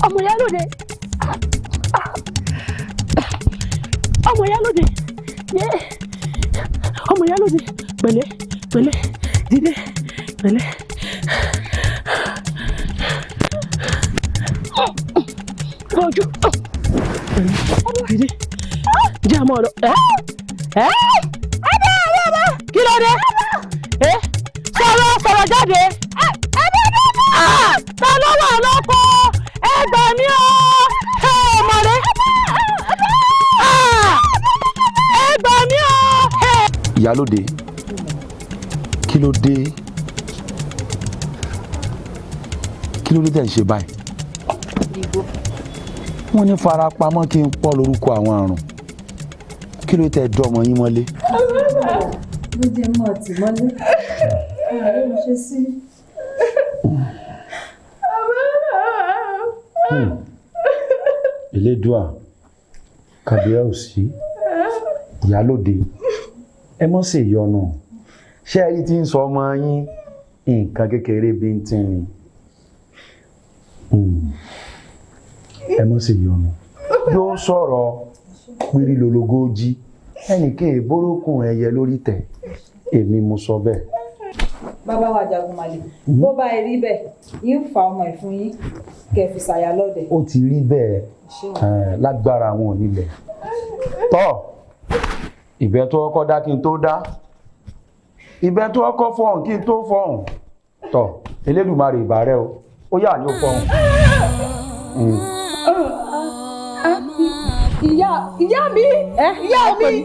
Ọmọ ìyálóde, ọmọ ìyálóde, ọmọ ìyálóde, pẹ̀lẹ́ pẹ̀lẹ́, dìde pẹ̀lẹ́. Bọ́jú pẹ̀lẹ́, dìde, jẹ́ àmọ́ ọ̀dọ̀ ẹ́ ẹ́, kí ló dé? Ẹ sọ̀rọ̀, sọ̀rọ̀ jáde. Ta ló wà lóko? Ẹ gbà mí o, ẹ ọmọ rẹ, ẹ gbà mí o. Ìyálóde, kí ló dé? Kí ló dé tẹ̀ ń ṣe báyìí? Wọ́n ní farapamọ́ kí n pọ́ lórúkọ àwọn àrùn. Kí ló tẹ̀ dọ́mọ yín mọ́lé? Ló jẹ́ mọ́ ọtí mọ́lé, ààrẹ mo ṣe sí. Elédùà, kàbíyèsí. Ìyálóde, ẹ mọ́ ṣe ìyọnu. Ṣé ẹ rí tí ń sọ ọmọ yín, nǹkan kékeré bíntín ni. Ẹ mọ́ ṣe ìyọnu, yóò sọ̀rọ̀ pírí lologójì ẹnì kéè bórókùn ẹyẹ lórí tẹ̀, èmi mo sọ bẹ́ẹ̀. Bàbá wa Jagunmalè, bó bá ẹ rí bẹ́ẹ̀, yín fa ọmọ ẹ̀ fún yín kẹ́ fi ṣàyà lọ́dẹ. Ó ti rí bẹ́ẹ̀ lágbára àwọn onílẹ̀ tọ́. Ìbẹ́ tó kọ́kọ́ dá kí n tó dá, ìbẹ́ tó kọ́kọ́ fọhùn kí n tó fọhùn tọ́. Elédùmarè, ìbà rẹ o, ó yà ní ó fọhùn. Ìyá, ìyá mi, ìyá mi.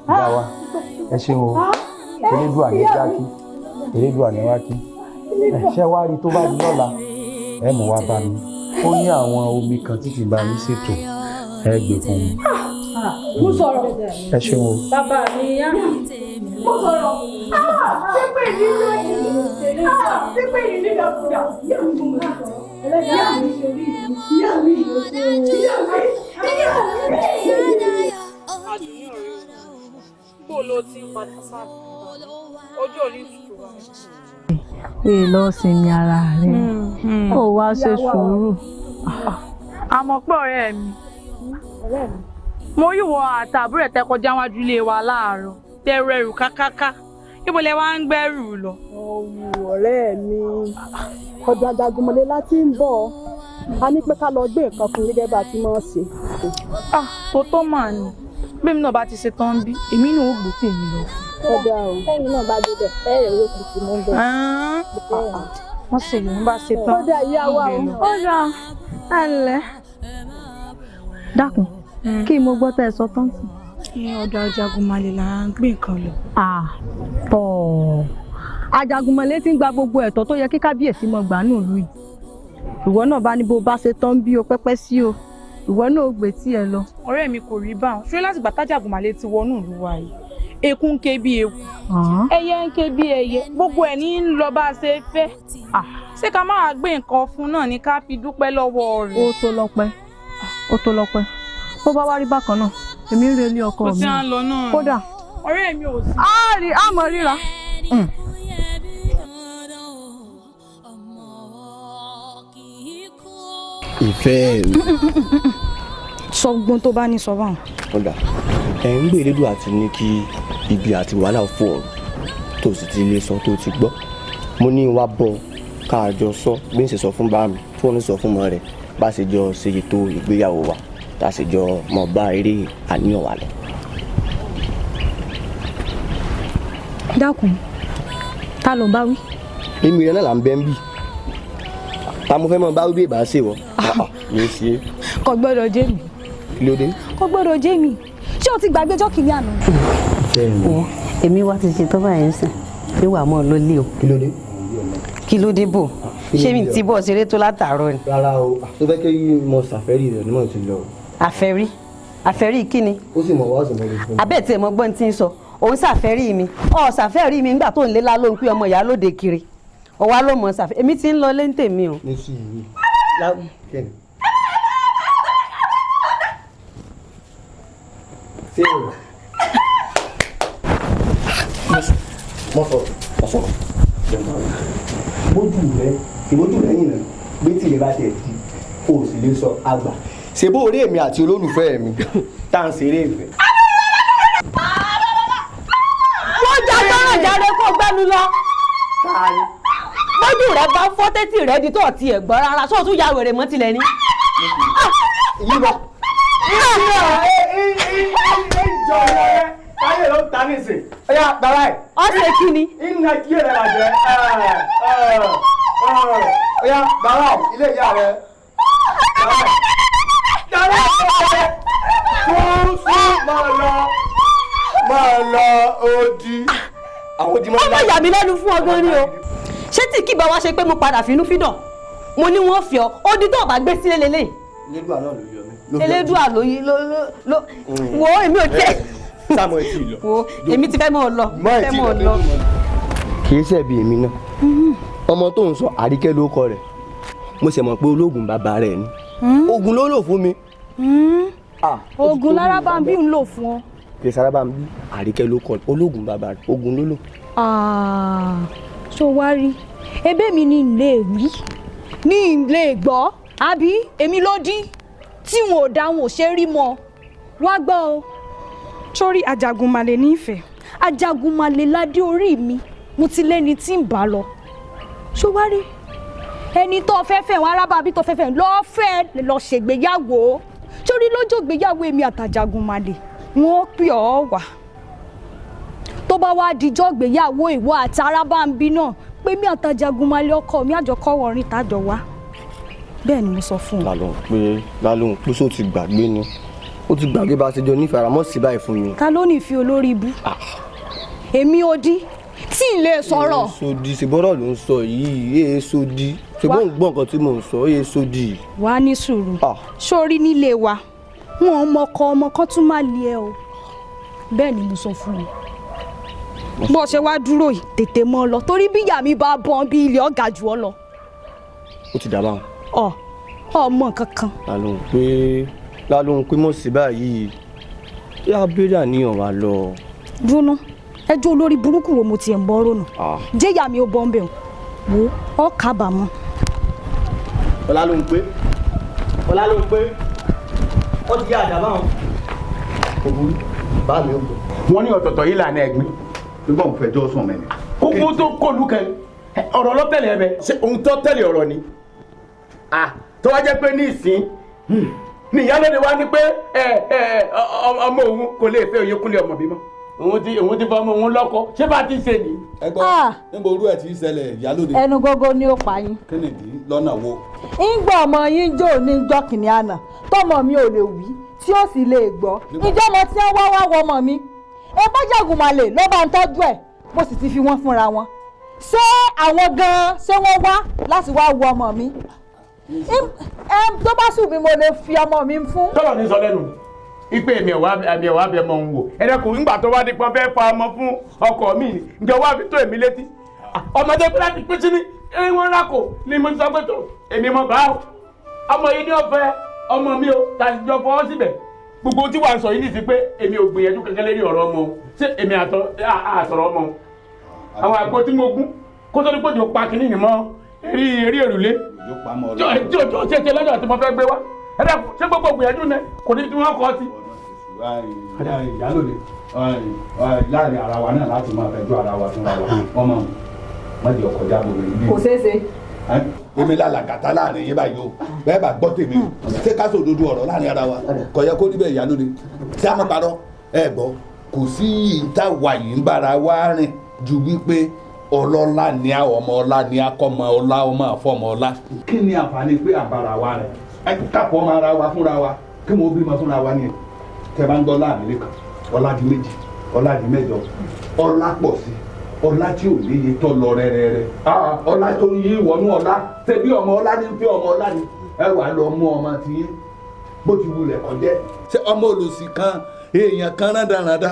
Ìyá wa, ẹ ṣeun o. Elédùà ní wá kí, Elédùà ní wá kí. Ṣé wá rí, tó bá di lọ́la, ẹ mú wá bá mi. Ó ní àwọn omi kan tí kì í bá yín ṣètò, ẹ gbé fún mi. Mo sọ̀rọ̀. Ẹ ṣeun o. Bàbá mi yá. Mo sọ̀rọ̀. Ṣépè yìí lónìí, ṣépè yìí nídàkúdà. Ìyá mi, mo sọ̀rọ̀. Ìyá mi, ìyá mi, ìyá mi, ìyá mi. Bó ló ti ń padà sáà ọjọ́ orí tutù wa. Èè, lọ sinmi ara rẹ, kó o wá ṣe sùúrù. Àmọ́ pé ọ̀rẹ́ mi, mo rí wọ àtàbúrò ẹ̀ tẹ́ kọjá wájú ilé wa láàárọ̀, tẹ́ rẹrù kákáká, ibo lẹ wá ń gbẹ́rù lọ? Ọ̀wù ọ̀rẹ́ mi, ọ̀dọ̀ Ajagunmọ̀lé láti ń bọ̀. A ní pé ká lọ gbé nǹkan fún gẹ́gẹ́ bá a ti máa ń ṣe. Ah, tó tó mà ní bẹ́ẹ̀ náà bá ti ṣe tán bí èmi náà ó gbé tèmi lọ. Ọ̀dà o. Lẹ́yìn náà bá débẹ̀, ẹ̀rẹ̀ ló kù sí mú bẹ́ẹ̀. Wọ́n ṣe yòó bá ṣe tán. Ó dà, ìyá wa o. Ó dà, ẹ ǹlẹ́. Dákun, kí mo gbọ́ tẹ́ ẹ sọ tán sí. Ní ọ̀dọ̀ Ajagunmalè là ń gbé nǹkan lọ. Tọ̀, Ajagunmalè ti ń gba gbogbo ẹ̀tọ́ tó yẹ kí kábíyèsí mọ gbà nù lù yìí. Ìwọ náà bá ní bó bá ṣe tán bí o pẹ́pẹ́ sí o, ìwọ náà ó gbé tí ẹ lọ. Ọ̀rẹ́ mi, kò rí báwọn ṣé láti gbà tájàgùnmalè ti wọnú ìlú wa yìí, eku ń ké bí eku, ẹyẹ ń ké bí ẹyẹ, gbogbo ẹ̀ ní ń lọ bá a ṣe fẹ́. Ṣé ká máa gbé nǹkan fún náà ní ká fi dúpẹ́ lọ́wọ́ rẹ̀? Ó tó lọ́pẹ́, ó tó lọ́pẹ́. Bó bá wá rí bákan náà, èmi ń relé ọkọ Kò mi. sí à ń lọ náà. Kódà. Ọ̀rẹ́ mi ò sí. Á rí àmọ́ ríra. Ìfẹ́ mi. Sọ gbọ́n tó bá ní sọ báwọn. Ọ̀dà ẹ̀ ń gbé Elédùà àti ní kí ibi àti wàhálà fò ọ̀rọ̀ tó sì ti lè sọ tó ti gbọ́. Mo ní wá bọ̀ káàjọ sọ bí n ṣe sọ fún bá mi tí wọ́n ní sọ fún ọmọ rẹ̀ bá ṣe jọ ṣe ètò ìgbéyàwó wa tá a ṣe jọ mọ̀ bá eré àníyàn wa lọ. Dákun, ta ló ń bá wí? Èmi rẹ náà là ń bẹ́ ń bì. Ta mo fẹ́ mọ bá wí bí ìbá ṣe wọ? Mi ò ṣe é. Kò gbọ́dọ̀ jẹ́ mi. Kí ló dé? Kò gbọ́dọ̀ jẹ́ mi. Ṣé o ti gbàgbé ọjọ́ kìíní àná? Wo, èmi wá ti ṣe tó báyìí ń sìn níwà mọ́ ló lé o. Kí ló dé? Kí ló dé bò? Ṣé mi ti bọ̀ ṣeré tó látàárọ̀ ni? Rárá o, tó fẹ́ kí mo ṣàfẹ́rí rẹ̀ ni mo ti lọ. Àfẹ́rí? Àfẹ́rí kí ni? Ó sì mọ̀ wá, ó sì mọ̀ lè fún mi. Abẹ́ tí ẹ mọ gbọ́n tí ń sọ, òun ṣàfẹ́rí mi. Ọ̀ ṣàfẹ́rí mi nígbà tó ń lé lálóhùn pé ọmọ ìyá lóde kiri. Ọwá ló mọ̀ ṣàfẹ́. Èmi ti ń lọ lé ń tèmi o. Ní sùúrù. Kẹ́ni. Ṣé o? Mo sọ̀rọ̀, mo sọ̀rọ̀. Bójú rẹ, ìbójú rẹ yìnyín bí tìrẹ bá tiẹ̀ di, o sì lè sọ àgbà. Ṣé bó orí èmi àti olólùfẹ́ mi tá à ń ṣeré ìfẹ́? Wọ́n já gbọ́ràn jáde kó gbẹ́nu lọ. Bójú rẹ bá fọ́ tẹ́tì rẹ di tó ọ̀tí ẹ̀ gbọ́ rárá, sóò tún ya wèrè mọ́ tilẹ̀ ni. Yíbọn. Ìjọ rẹ táyé ló ń ta nísìn. Ọ̀yá bàbá ẹ̀. Ọ̀sẹ̀ kí ni? Ìnà kí èrè làjẹ́. Ọ̀yá bàbá ẹ̀ ilé ìyá rẹ̀. Bàbá ẹ̀. Kú sí máa lọ. Máa lọ odi. Àwọn odi máa ń Ó má yà mí lẹ́nu fún ọgbọ́n ni o. Ṣé tí kì bá wá ṣe pé mo padà fínú fídàn? Mo ní wọ́n fi ọ, odi tó o bá gbé sílé lélẹ̀. Elédùà náà ló yọ mí. Elédùà ló yí ló ló ló. Wo èmi ò tẹ́. Sáàmù ẹ̀ tí ì lọ. Wo èmi ti fẹ́ mọ́ ọ lọ. Mọ́ ẹ̀ Fẹ́ tí ì mọ́ ọ lọ. lọ. Kì í ṣẹ̀bi èmi náà. Ọmọ tó ń sọ Àríkẹ́ ló kọ rẹ̀. Mo ṣe mọ̀ pé ológun bàbá rẹ̀ ni. Ogun ló lò fún mi. Oògùn lárábàmbí ń lò fún ọ. Kì í sárábà ń bí Àríkẹ́ ló kọ rẹ̀. Ológun bàbá rẹ̀. Ogun ló lò. Ṣó wá rí? Ebé mi ni n lè wí, ní n lè gbọ́, àbí èmi ló dín tí wọn ò dá wọn ò ṣe rí mọ́. Wá gbọ́ o. Sórí Ajagunmalè nífẹ̀ẹ́. Ajagunmalè ládé orí mi, mo ti lẹ́ni tí ń bá lọ. Ṣó wá rí? Ẹni tó fẹ́ fẹ́ wọn arábàbí tó fẹ́ fẹ́ lọ́ọ́ fẹ́ lọ ṣègbéyàwó. Sórí lọ́jọ́ ìgbéyàwó èmi àtàjagunmalè, wọ́n pè ọ́ wá. Tó bá wá dijọ́ ìgbéyàwó ìwọ àti arábàmbí náà pé mi àtàjagunmalè ọkọ mi àjọkọ́ wọrin tàjọ wá. Bẹ́ẹ̀ ni mo sọ fún ọ. Lálóhùn pé Lálóhùn pé sóò ti gbàgbé ni. Ó ti gbàgbé bá a ṣe jọ nífẹ̀ẹ́ ara mọ́ sí báyìí fún mi. Ta ló ní ìfi olórí ibú? Èmi odi tí n lè sọ̀rọ̀. Èso di ṣèbọ́rọ̀ ló ń sọ yìí, èso di. Ṣèbọ́n ń gbọ́ nǹkan tí mò ń sọ, èso di. Wà á ní sùúrù. Sórí nílé wa, wọn ò mọkọ ọmọ kan tún má lé ẹ o. Bẹ́ẹ̀ ni mo sọ fún ọ. Bó ṣe wá dúró yìí, tètè mọ́ ọ lọ torí bí ìyá mi bá bọ́n bí ilé ọ̀gá jù ọ lọ. Ó ti dà báwọn. Ọ ọmọ kankan. Lálóhùn pé mọ̀ sí báyìí. Yá béèrè àníyàn wa lọ. Dúró ẹjọ́ olórí burúkú wo mo tiẹ̀ ń bọ́ rònà. Jẹ́ ìyá mi ó bọ́ ń bẹ̀ wò ó kábàámọ̀. Ọlálóhùn pé Ọlálóhùn pé ó ti yá àdá báwọn. Kò burú, bá mi ò gbọ́. Wọ́n ní ọ̀tọ̀ọ̀tọ̀ yìí lànà ẹ̀gbin. Nígbà òun fẹjọ́ sùn mẹ́ni. Kókó tó kọlu kẹ ọ̀rọ̀ lọ́tẹ̀lẹ̀ ẹ bẹ ṣé ohun tó tẹ̀lé ọ̀rọ̀ ni. Tó wá jẹ́ pé ní ìsín ní ìyálóde wa ní pé ọmọ òun kò lè fẹ́ Oyèkúnlé ọmọ bímọ. Òun ti fọ ọmọ òun lọ́kọ ṣé bá ti ṣe ni. Ẹ gbọ́ níbo orú ẹ̀ ti ń ṣẹlẹ̀ ìyálóde. Ẹnu gógó ni ó pa yín. Kí nìdí lọ́nà wo? Ń gbọ́ ọmọ yín jò ní ijọ́ kìnìún àná tọmọ mi ò lè wí tí ó sì lè gbọ́. Ìjọ́ ọmọ tí wọ́n wá wá wọ ọmọ mi. Ebó Jagunmalè ló bá ń tọ́jú ẹ̀ mo sì ti fi wọ́n fúnra wọn. Ṣé àwọn gan-an ṣé wọ́n wá láti wá wo ọmọ mi? Tó bá sùn mi mo lè fi ọmọ mi fún. Tọ́lọ̀ ní sọ lẹ́nu ipe èmi ọ̀wá bẹ ọmọ òun wò ẹ̀rẹ́kùn ńgbà tó wá di pọ́n fẹ́ fa ọmọ fún ọkọ mi ni ǹjẹ́ wá fi tó èmi létí ọmọdé pé láti pín sí ní wọ́n rákò ni mo ti sọ pé tó èmi mọ̀ bá o ọmọ yìí ní ọ̀fẹ́ ọmọ mi o tàbí jọ fọwọ́ síbẹ̀ gbogbo tí wàá sọ yìí nìsí pé èmi ò gbìyànjú kankan lérí ọ̀rọ̀ ọmọ o ṣé èmi àtọ̀rọ̀ ọmọ o àwọn àgbo tí mo gún kó tó ní pé jò pa kínní ni mọ́ eré èrùlé. Yóò pamọ́ tí o tí o ṣe ṣe lọ́jọ́ tí mo fẹ́ gbé wá ẹ dẹ́kun ṣé gbogbo gbìyànjú ni kò ní tí wọ́n kọ́ sí. Ìyálòde láàrin ara wa náà láti máa fẹjọ́ ara wa fúnra wa ọmọ má jẹ́ ọkọ̀ jábọ̀ rẹ̀ níbí. Kò ṣeé ṣe. Èmi lálàgàtà láàrin yín báyìí o, bẹ́ẹ̀ bá gbọ́ tèmi o, ṣé ká sọ òdodo ọ̀rọ̀ láàrin ara wa kò yẹ kó rí bẹ́ẹ̀ Ìyálòde ṣé a máa parọ́ ẹ gbọ́ kò sí ìta wà yìí ń bára wa rìn ju wípé ọlọ́lá ni a ọmọ ọlá ni a kọ́mọ ọlá ọmọ àfọmọ ọlá. Kí ni àǹfààní pé àbára wa rẹ̀ kápọ̀ ọmọ ara wa fúnra wa kí wọ́n bímọ fúnra wa ni ẹ̀ tẹ́ bá ń gbọ́ láàmì lẹ́kàn ọlá di méjì ọlá di mẹ́jọ ọlá pọ̀ sí ọlá tí ò léye tó lọ rẹ́rẹ́rẹ́ ọlá tó yí wọnú ọlá ṣe bí ọmọ ọlá ní fi ọmọ ọlá ni ẹ wà lọ mú ọmọ tí yín bó ti wulẹ̀ kọjẹ́. Ṣé ọmọ olùsì kan èèyàn kan rádaràda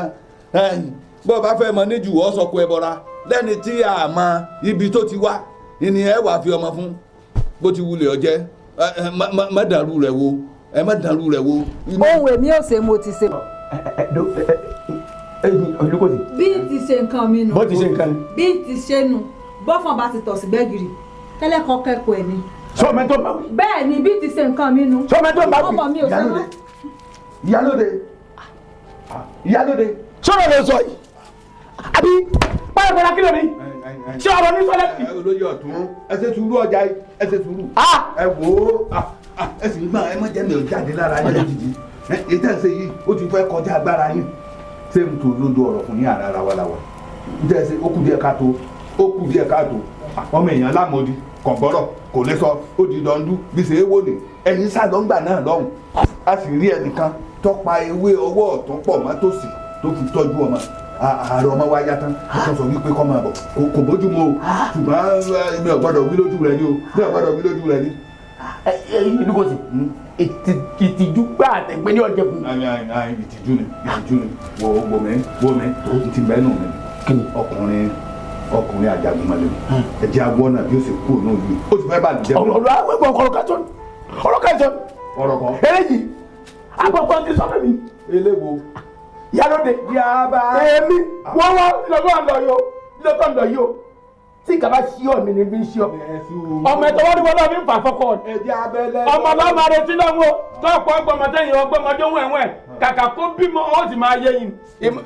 bó bá fẹ́ mọ níjù ọ́ sọkò ẹ bọ́ra lẹ́ni tí a mọ ibi tó ti wá ni ẹ wà fi ọmọ fún bó ti wulẹ̀ ọjẹ́ má dàrú rẹ̀ wo ẹ má dàrú rẹ̀ wo. Ohun èmi ò ṣe mo ti ṣe. Olùkọ́sí. Bí n ti ṣe nǹkan mi nù. Bó ti ṣe nǹkan ni. Bí n ti ṣe nù bọ́fọ̀n bá ti tọ̀ sí gbẹ́gìrì kẹ́lẹ́kọ̀ọ́ kẹ́kọ̀ọ́ ẹ̀ ni. Sọ́mọ tó bá wí. Bẹ́ẹ̀ ni bí n ti ṣe nǹkan mi nù. Sọ́mọ tó bá wí. Ọmọ mi ò ṣe mọ́. Ìyálóde Ìyálóde. Sọ́dọ̀ ló sọ yìí àbí pàrọ̀pàrọ̀ kí ló ní ṣé ọ̀rọ̀ ní sọ́lẹ̀. Olóyè ọ̀tún ẹ ṣe sùúrù ọjà yìí ẹ ṣe sùúrù. Ẹ wò ó ẹ sì ń gbọ́n ẹ má jẹ́ mi ò jáde lára yín lójijì èyí tẹ́ ń ṣe yìí ó ti fẹ́ kọjá agbára yín. Ṣé n tó lójú ọ̀rọ̀ fún yín àrà ara wa la wa n tẹ́ ṣe ó kù díẹ̀ káàtó ó kù díẹ̀ káàtó ọmọ èèyàn lámòdì kò gbọ́rọ̀ kò lè sọ ó di dọ̀ndú bí ṣe é wò ní ẹ̀yin sálọ́ngbà náà lọ́hùn a sì rí ẹnìkan tọ́pa ewé ọwọ́ ọ̀tún pọ̀ mọ́ tòsì tó fi tọ́jú ọmọ ààrẹ ọmọ wa yá tán tó sọ wípé kọ́ máa bọ̀ kò bójú mu o ṣùgbọ́n mi ò gbọ́dọ̀ wí lójú rẹ ni o mi ò gbọ́dọ̀ wí lójú rẹ ni. Olùkọ́sí ìtìjú gbà àtẹ̀gbẹ́ ní ọ̀jẹ̀ fún. Ìtìjú ni ìtìjú ni wo wo mi wo mi n ti bẹ́ẹ̀ nù mi ọkùnrin ọkùnrin Àjàgùnmọ̀lẹ̀ ẹ jẹ́ agbọ́ náà bí ó ṣe kú òun náà yìí ó ti fẹ́ bá àlùjẹ́. Ọ̀rọ̀ àwọn ọ̀rọ̀ kẹsàn ọ̀rọ̀ kẹsàn ọ̀rọ̀ kan. Eléyìí àkọ́kọ́ ti sọ fún mi. Eléwo. Ìyálóde. Yaba. Èmi wọ́n wá lọ́dọ̀ àlọ́ yìí o lọ́dọ̀ àlọ́ yìí o tí nǹkan bá ṣí ọ mi ní fi ń ṣí ọ. Ọmọ ẹ̀tọ́ wọ́n ní wọ́n náà fi ń fà fọ́kọ. Ọmọ ọlọ́mọ retí lọ́wọ́ tọ́pọ̀ ọgbọ́mọdé yìí ọgbọ́mọdé wẹ̀wẹ̀ kàkà kó bímọ ọ sì máa yé yín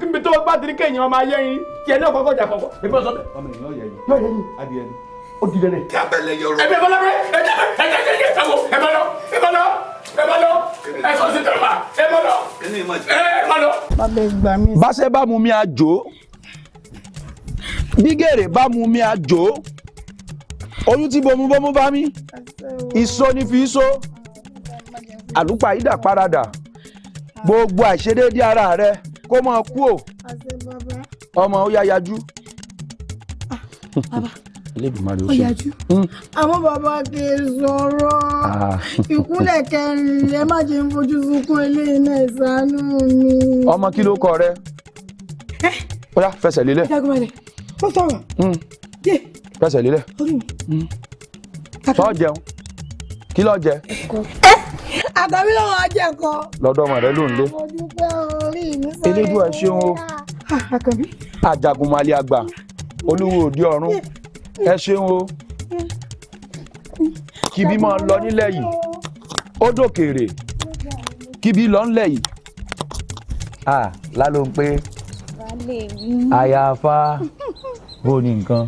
ibi tó bá ti ní kéèyàn máa yé yín tiẹ̀ náà kọ́kọ́ jà kọ́kọ́ èmi ọ̀sọ́ bẹ́ẹ̀. Ọmọ èèyàn yẹ yín. Yóò yẹ yín. Adìẹ ni. Ó di dandan. Abẹ́lẹ̀ yọrọ. Ẹ bẹ bọ́lá bẹ ẹ jẹ ẹ jẹ ẹ jẹ ẹ wo ẹ bá lọ ẹ bá lọ ẹ bá lọ ẹ sọ sí tẹ̀lé ẹ bá lọ ẹ bá lọ. Báṣẹ́ bá mu mi àjò bí gèrè bá mu mi àjò oyún tí bomúbomú bá mi ìso ní fi so àlùpàyídà paradà gbogbo àìṣedéédé ara rẹ kó máa kú ò ọmọ ó yá yajú. Elédùmarè ó Ó ṣe. yájú. Àmọ́ bàbá kì í sọ̀rọ̀ ìkúnlẹ̀ kẹrin ẹ má jẹ́ ń fojú sunkún eléyìí náà ìṣàánú mi. Ọmọ kí ló kọ rẹ ó yá fẹsẹ̀ lélẹ̀. Àjàgùnmọ̀lẹ̀ ó sọ̀rọ̀. Fẹsẹ̀ lélẹ̀. Orí mi. Sọ jẹun kí ló jẹ. Àtàbí lọ́wọ́ ajẹ́kọ̀ọ́. Lọ́dọ̀ ọmọ rẹ ló ń lé. Mo dúpẹ́ orí mi sọ̀rọ̀. Elédùà ẹ ṣeun o. Àkànbí. Àjàgùnmàlè àgbà olúwo òde ọ̀run ẹ ṣeun o. Kíbi máa lọ nílẹ̀ yìí ó dòkèrè kíbi lọ nílẹ̀ yìí. Láló ń pé àyàfà bó ni nǹkan.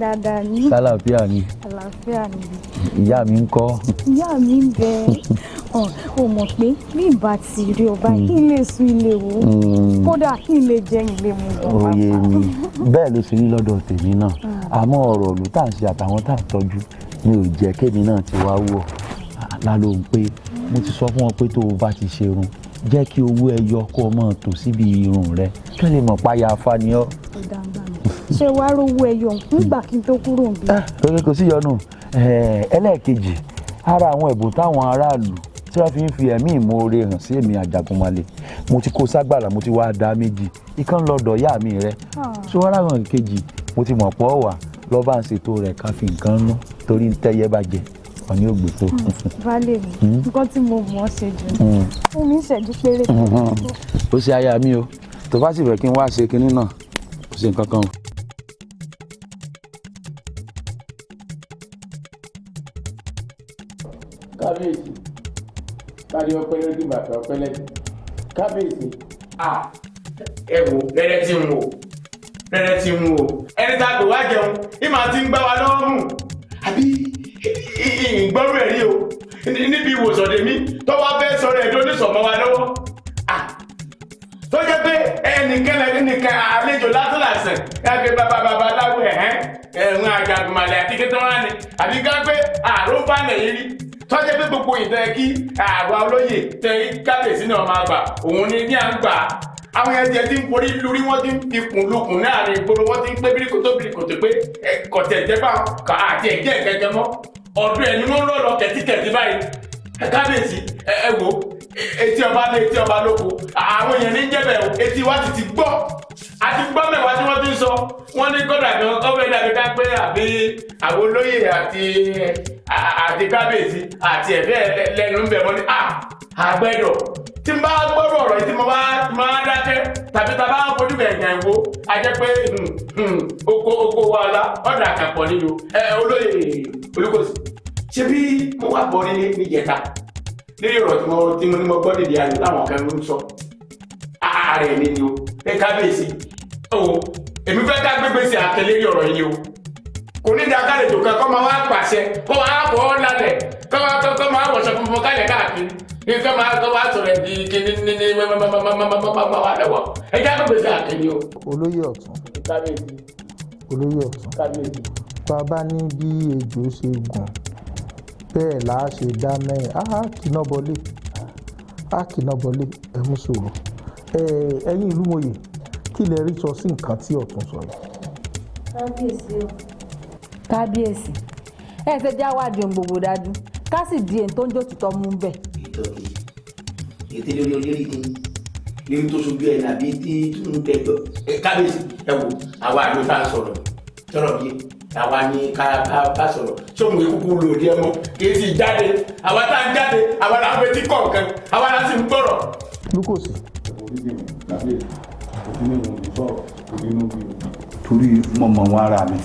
Dáadáa ni. Sálàáfíà ni. Àlàáfíà ni. Ìyá mi ń kọ́. Ìyá mi ń bẹ ọ ò mọ̀ pé bí ìbá ti rí ọba kí n lè sùn ilé wò kódà kí n lè jẹ ilé mu. Oyè mi bẹ́ẹ̀ ló ṣe rí lọ́dọ̀ tèmi náà àmọ́ ọ̀rọ̀ òlù tá à ń ṣe àtàwọn tá à ń tọ́jú mi ò jẹ́ kémi náà ti wá wọ̀ láló ń pé mo ti sọ fún wọn pé tó o bá ti ṣerun jẹ́ kí owó ẹ yọ kó o mọ̀ tò síbi irun rẹ kí wọ́n lè mọ̀ páyà afá ni ọ́. Ṣé wàá rówó ẹyọ nígbà kí n tó kúrò níbí. Lórí kò sí yọnu ẹlẹ́ẹ̀kejì ara àwọn ẹ̀bùn táwọn aráàlú tí wọ́n fi ń fi ẹ̀mí ìmoore hàn sí èmi Àjàgùnmàlè mo ti kó ságbàrà mo ti wá dá méjì ìkan lọ́dọ̀ ìyá mi rẹ ṣé wọ́n ráwọn kejì mo ti mọ̀ pọ̀ wà lọ́ bá ń ṣètò rẹ̀ ká fi nǹkan nú torí ń tẹ́yẹ bá jẹ ọ̀ní ògbè tó. Baálé mi nǹkan tí mo mọ̀ ọ́ ṣe jù fún mi ìṣẹ́jú péré. Ó ṣe aya mi o tó bá sì fẹ́ kí n wá ṣe kinní náà kò sí nǹkan kan o. Kábíyèsí, kárí ọpẹ́ lójú, bàtà ọpẹ́ lẹ́sẹ̀, kábíyèsí. Ẹ wo rẹ́rẹ́ tí ń wò, rẹ́rẹ́ tí ń wò, ẹni tá a pè wá jẹun ìmọ̀ àti ń gbá wa lọ́wọ́ mú, àbí ìgbọ́rú ẹ̀ rí o níbi ìwòsàn tèmi tó wá fẹ́ sọ̀rọ̀ ẹ̀dọ́ oníṣọ̀mọ́ wa lọ́wọ́, tó jẹ́ pé ẹnìkan ẹnìkan àlejò lásán làsàn ẹ pé bàbá bàbá aláwọ̀ ẹ̀hẹ́n ẹ̀hún Àjàgùnmàlẹ̀ àti kẹtọ́rọ́ ni, àbí ká pé àrùn bá nà yín rí, tó jẹ́ pé gbogbo ìtẹ́ kí àwa olóyè tẹ kábíyèsí náà máa gbà òun ni ní à ń gbà. Àwọn ẹ̀jẹ̀ ti ń forí lórí, wọ́n ti ń fi kùn lukùn láàrin ìgboro, wọ́n ti ń pé bíríkòtò bíríkòtò pé kọ̀tẹ̀ jẹ́ bá àti ẹ̀jẹ̀ kẹ̀kẹ́ mọ́ ọ̀dọ̀ ẹ̀ ni wọ́n ń rọ̀ lọ kẹ̀tíkẹ̀tí báyìí. Kábíyèsí, ẹ wo etí ọba lé etí ọba lóko, àwọn èèyàn ní jẹ́bẹ̀ o, etí wa ti ti gbọ́ àti gbọ́ mẹ́wàá tí wọ́n ti ń sọ. Wọ́n ní kọ́dà gan ọbẹ̀ dàbí ká pé àbí àwọn olóyè àti kábíyèsí àti ẹ̀fẹ́ lẹ́nu ń bẹ̀ wọ́n ní àgbẹ̀dọ̀ tí n bá gbọ́rọ̀ ọ̀rọ̀ yìí tí mo bá máa dákẹ́ tàbí tá a bá fojú gẹ̀gẹ̀ wo, a jẹ́ pé oko oko wa la ọ̀dà àkàpọ̀ nínú. Ẹ olóyè Olúkòsì, ṣé bí mo wà bọ́ nílé níjẹta lórí ọ̀rọ̀ tí mo ní mo gbọ́ dèdè ayò láwọn kan ló ń sọ ààrẹ mi ni o. Ẹ kábíyèsí o, èmi fẹ́ ká gbégbé sí àtẹlé rí ọ̀rọ̀ yìí ni o. Kò ní da kálejò kan kọ́ máa wá pàṣẹ kọ́ máa fọ́ ọ́ lálẹ́ kọ́ máa wọ̀ṣọ funfun kálẹ̀ káàkiri ní kọ́ máa kọ́ wá sọ̀rọ̀ di kíní ní ní mọ́mọ́mọ́mọ́mọ́mọ́ lọ́wọ́. Ẹ já gbégbé sí àtẹlé o. Olóyè ọ̀tún, olóyè ọ̀tún, bàbá ní bí ejò ṣe gùn bẹ́ẹ̀ là á ṣe dáná ẹ̀ á kìnà bọlé, á kìnà bọlé. Ẹ mú sòrò ẹ̀yin ìlú mòye, kí lẹ rí sọ sí nǹkan tí ọ̀tún sọ yìí. Kábíyèsí o, kábíyèsí, ẹ ṣe já wádìí ohun gbogbo dájú ká sì di èyí tó ń jó títọ́ mú bẹ́ẹ̀. Ìtọ́kì ètè lórí olórí kìíní lórí tó sojú ẹ̀ nàbí tí tún tẹjọ. Kábíyèsí, ẹ wo àwa àlọ́ tá a sọ̀rọ̀ sọ̀rọ̀ bíi àwa ni ká bá sọ̀rọ̀ sóhun ekúkú lòdì ẹ mọ́ kì í sì jáde, àwa tá à ń jáde àwa là ń fetí kọ̀ọ̀kan, àwa là sì ń gbọ́rọ̀. Lukosi. Torí mo mọ̀ wọn ara mi,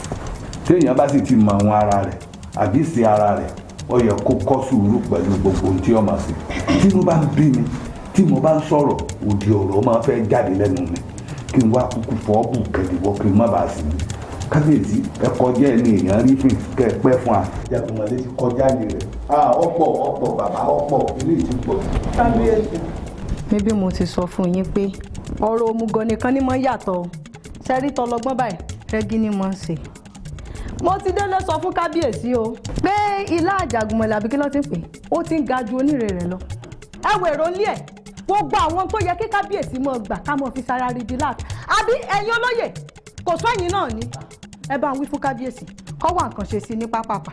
téèyàn bá sì ti mọ̀ wọn ara rẹ̀ àbí sí ara rẹ̀, ó yẹ kó kọ́ sùúrù pẹ̀lú gbogbo ohun tí ó máa ṣe. Tí mo bá ń bí mi, tí mo bá ń sọ̀rọ̀ òdì, ọ̀rọ̀ máa fẹ́ jáde lẹ́nu mi, kí n wá kúkú fọ́ bù kẹ́dìwọ́ kí n má bàa sí mi. Kábíyèsí, ẹ kọjá ẹni èèyàn rí fìn kẹ ẹ pẹ́ fún wa. Àjàgùnmàlè ti kọjá ní rẹ̀, ọ̀pọ̀ ọ̀pọ̀ bàbá ọ̀pọ̀ eléyìí ti pọ̀. Kábíyèsí, níbí mo ti sọ fún yín pé ọ̀rọ̀ òmùgọ̀ nìkan ni mo ń yàtọ̀ sẹ́rí tọlọgbọ́n báyìí rẹ́gí ni mo ń ṣe. Mo ti délé sọ fún kábíyèsí o pé ilá Àjàgùnmàlè àbí kí ló ti ń pè ó ti ń ga ju onírè rẹ̀ lọ. Ẹ wò èrò ńlẹ̀ ẹ̀ gbogbo àwọn tó yẹ kí kábíyèsí mọ̀ gbà ká mọ̀ fi sára rí di láàfin, àbí ẹ̀yin olóyè kò sọ́yìn náà ni ẹ bá ń wí fún kábíyèsí kó wá nǹkan ṣe sí ní pápápá.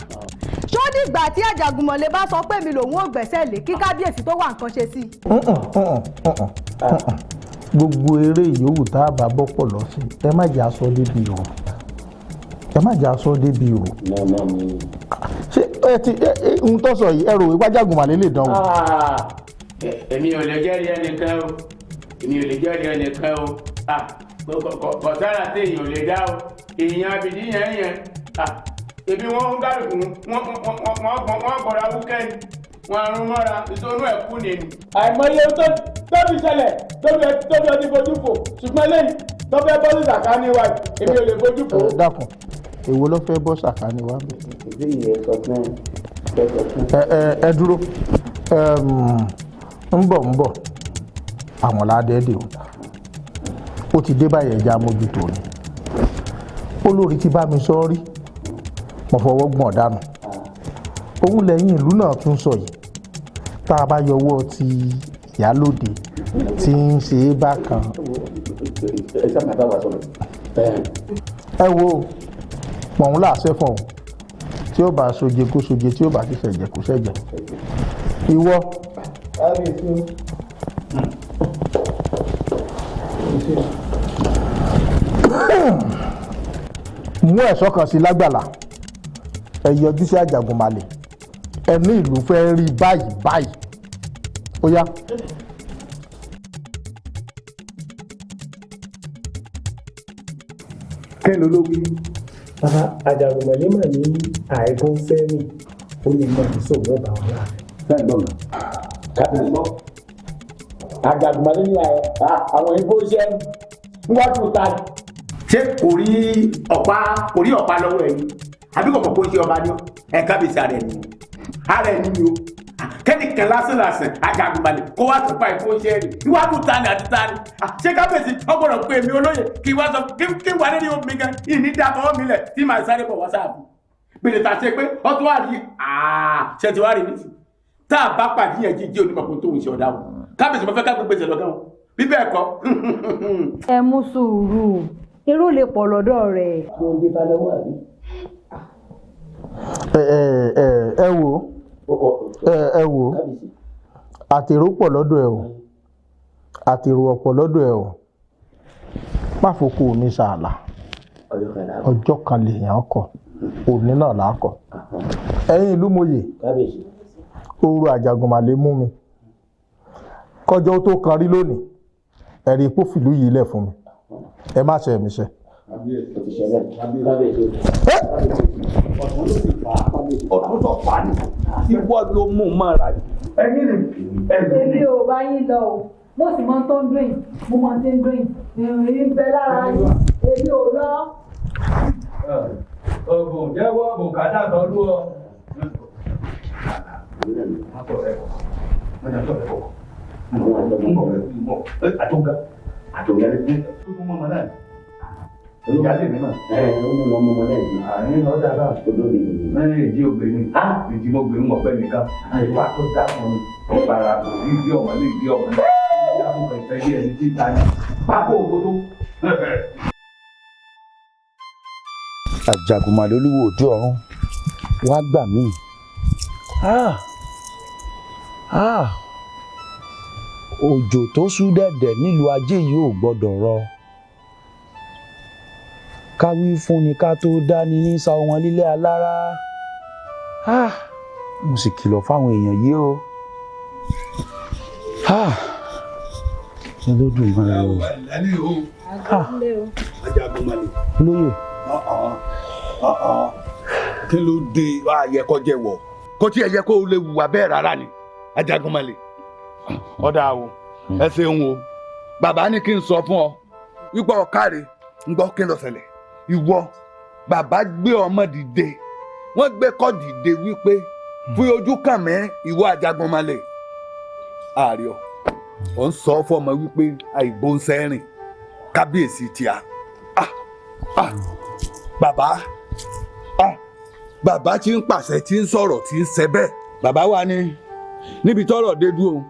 Ṣó dìgbà tí Àjàgùnmọ̀lé bá sọ pé mi lòun ò gbẹ́sẹ̀ lé kí kábíyèsí tó wá nǹkan ṣe sí i. Gbogbo eré ìyówù tá a bá bọ́pọ̀ lọ sí, ẹ má jẹ́ aṣọ débi ìrò, ẹ má jẹ́ aṣọ débi ìrò. Ṣé ẹ ti ohun tó sọ yìí, ẹ rò wípé Àjàgùnmọ̀lé lè dánwò. Èmi ò lè jẹ́rìí ẹnìkan o, èmi ò lè jẹ́rìí ẹnìkan o, kọ̀sára tí èèyàn ò lè dá o, èèyàn abìdí yẹn yẹn ebi wọn ń kálukú wọn kọra wúkẹ́ ni wọn arún mọ́ra ìtọ́nú ẹ̀ kú nìyí. Àìmọye tó tóbi ṣẹlẹ̀ tóbi ọtí fojú fò, ṣùgbọ́n lẹ́yìn tó fẹ́ bọ́ sí sàkání wa, èmi ò lè fojú fò. Ẹ dákun, èwo ló fẹ́ bọ́ sàkání wa bẹ́ẹ̀. Ẹ dúró, ń bọ̀ ń bọ̀, àwọn ládẹ́ẹ̀dẹ̀ o, ó ti dé báyìí, ẹja mójútó ni. Olórí ti bá mi sọ rí, mo fọwọ́ gbọ̀n dànù. Òun lẹ́yìn ìlú náà tún sọ yìí, tá a bá yọwọ́ ti ìyálòde tí ń ṣe é bákan. Ẹ wo pọ̀n láàṣẹ fún ọ, tí ó bá soje kó soje, tí ó bá ti ṣẹ̀jẹ̀ kó ṣẹ̀jẹ̀. Ìwọ. Mú ẹ̀ṣọ́ kan sí lágbàlá, ẹ yọjú sí Àjàgùnmàlè, ẹni ìlú fẹ́ rí báyìí báyìí, ó yá. Kí ló ló wí. Bàbá, Àjàgùnmọ̀lé mà ní àìgún fẹ́rìn, ó ní mọ̀ ní sòwò ọba wọn láàfin. Bẹ́ẹ̀ gbọ́n kábíyèsí gbọ́. Àjàgùnmálé ní àwọn igbó iṣẹ́ níwájú ta. Ṣé kò rí ọ̀pá, kò rí ọ̀pá lọ́wọ́ ẹ̀ ni? Àbí kò mọ̀ pé ó ṣe ọba ni ọ́? Ẹ kábíyèsí, ara ẹ̀ ni, ara ẹ̀ ni o. Kẹ́nìkan lásán lásán Àjàgùnmálé kó wá tó pa ìfowó ṣe rè iwájú ta ni àti ta ni. Ṣé kábíyèsí ọgbọ́dọ̀ pé èmi olóyè kí wá sọ kí wà lórí omi gan ìní dá tọwọ́ mi lẹ̀ tí màá sáré bọ̀ wá sáàbù gbèrè tà ṣe pé ọtún wà rí. Ṣe ti wá rí nísì tá a bá pàdé yẹn jíjí onímọ̀ kó tó ń ṣe ọ̀dà o. Kábíyèsí, mo fẹ́ ká gbégbé ṣe lọ́gán o, bí bẹ́ẹ̀ kọ́. Ẹ mú sùúrù, èrò lè pọ̀ lọ́dọ̀ rẹ̀. Mo ń dé bá lọ́wọ́ àbí. Ẹ ẹ ẹ wò, ẹ wò, àtèrò pọ̀ lọ́dọ̀ ẹ o, àtèrò ọ̀pọ̀ lọ́dọ̀ ẹ o. Má fokò mi ṣàlà, ọjọ́ kan lèèyàn kọ, òní náà là á kọ. Ẹ̀yin ìlú mòye, ooru Àjàgùnmàlè mú mi kọjọ́ tó kan rí lónìí. Ẹ̀rí ipò fìlú yìí lẹ̀ fún mi, ẹ má ṣe ẹ̀mí ṣe. Ọ̀tún tó fà á ní ìwọ ló mú un mọ́ra. Ẹ̀yin ni. Èmi ò bá yín lọ o, mo sì mọ tó ń dùn yìí, mo mọ tí ń dùn yìí, ìrìn ń bẹ lára yín, èmi ò lọ. Ọ̀bùn jẹ́wọ́ bùkátà tọ́lú ọ. Àtọ̀gá àtọ̀gá ìyáálé mi náà. Ẹ ó mú wọn mú wọn náà di. Àárín ọjà bá. Olómi nìyí. Ẹ ìdí obìnrin. Ìdí mo gbé ń wọ̀ pẹ́ nìkan. Ìwà tó dá wọn ni. Ọ̀bàrà kò ní ìdí ọmọ ní ìdí ọmọ ní. Ìdí àbùkù ìfẹ́ bí ẹni tí ta ni. Pákó òdodo. Àjàgùnmàlè olúwo òde ọ̀run, wàá gbà mí. Òjò tó ṣú dẹ̀dẹ̀ nílùú ajé yìí ò gbọ́dọ̀ rọ̀. Ká wí fún ni ká tó dání ní sa wọn lílé alára. Mo sì kìlọ̀ fáwọn èèyàn yìí o. Olódùmarè o. Olóyè. Kí ló dé? Wàá yẹ kó jẹ wọ kó tí ẹ yẹ kó lè wùwà bẹ́ẹ̀ rárá ni, Ajagunmalè. Ọ̀dà o, ẹ ṣeun o. Bàbá ní kí n sọ fún ọ wípé ọ̀kàrẹ̀ ń gbọ́ kí n lọ ṣẹlẹ̀. Ìwọ bàbá gbé ọmọ dìde, wọ́n gbé kọ́ dìde wípé fún ojú kàn mẹ́ ìwọ Ajagunmalè. Ààrẹ ọ ń sọ fọmọ wípé àìgbónsẹ́rìn kábíyèsí tíya. Bàbá, bàbá tí ń pàṣẹ, tí ń sọ̀rọ̀, tí ń ṣe bẹ́ẹ̀. Bàbá wa ní níbi tọ́rọ̀ dé dúró,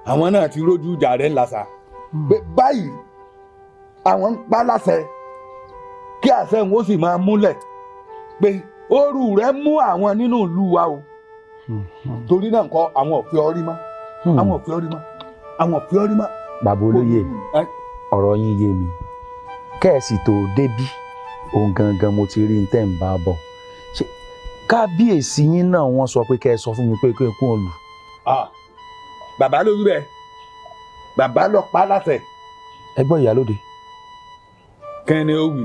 àwọn náà ti rójú ìjà rẹ̀ ńlá sa báyìí. Àwọn ń pa láṣẹ kí àṣẹ wọn ó sì máa múlẹ̀ pé òru rẹ̀ mú àwọn nínú ìlú wa o. Torí náà nǹkan, àwọn ò fẹ́ ọ rí mọ́, àwọn ò fẹ́ ọ rí mọ́, àwọn ò fẹ́ ọ rí mọ́. Bàbá olóyè, ọ̀rọ̀ yín yé mi. Kẹ́ẹ̀sì tó débí òun gangan, mo ti rí n tẹ́ ń bá bọ̀. Ṣé kábíyèsí yín náà wọ́n sọ pé kẹ́ ẹ sọ fún mi pé kí n kú òun lù? Bàbá ló wí bẹ́ẹ̀, bàbá lọ pa á láṣẹ. Ẹ gbọ́, ìyálóde. Kẹ́ni ó wí,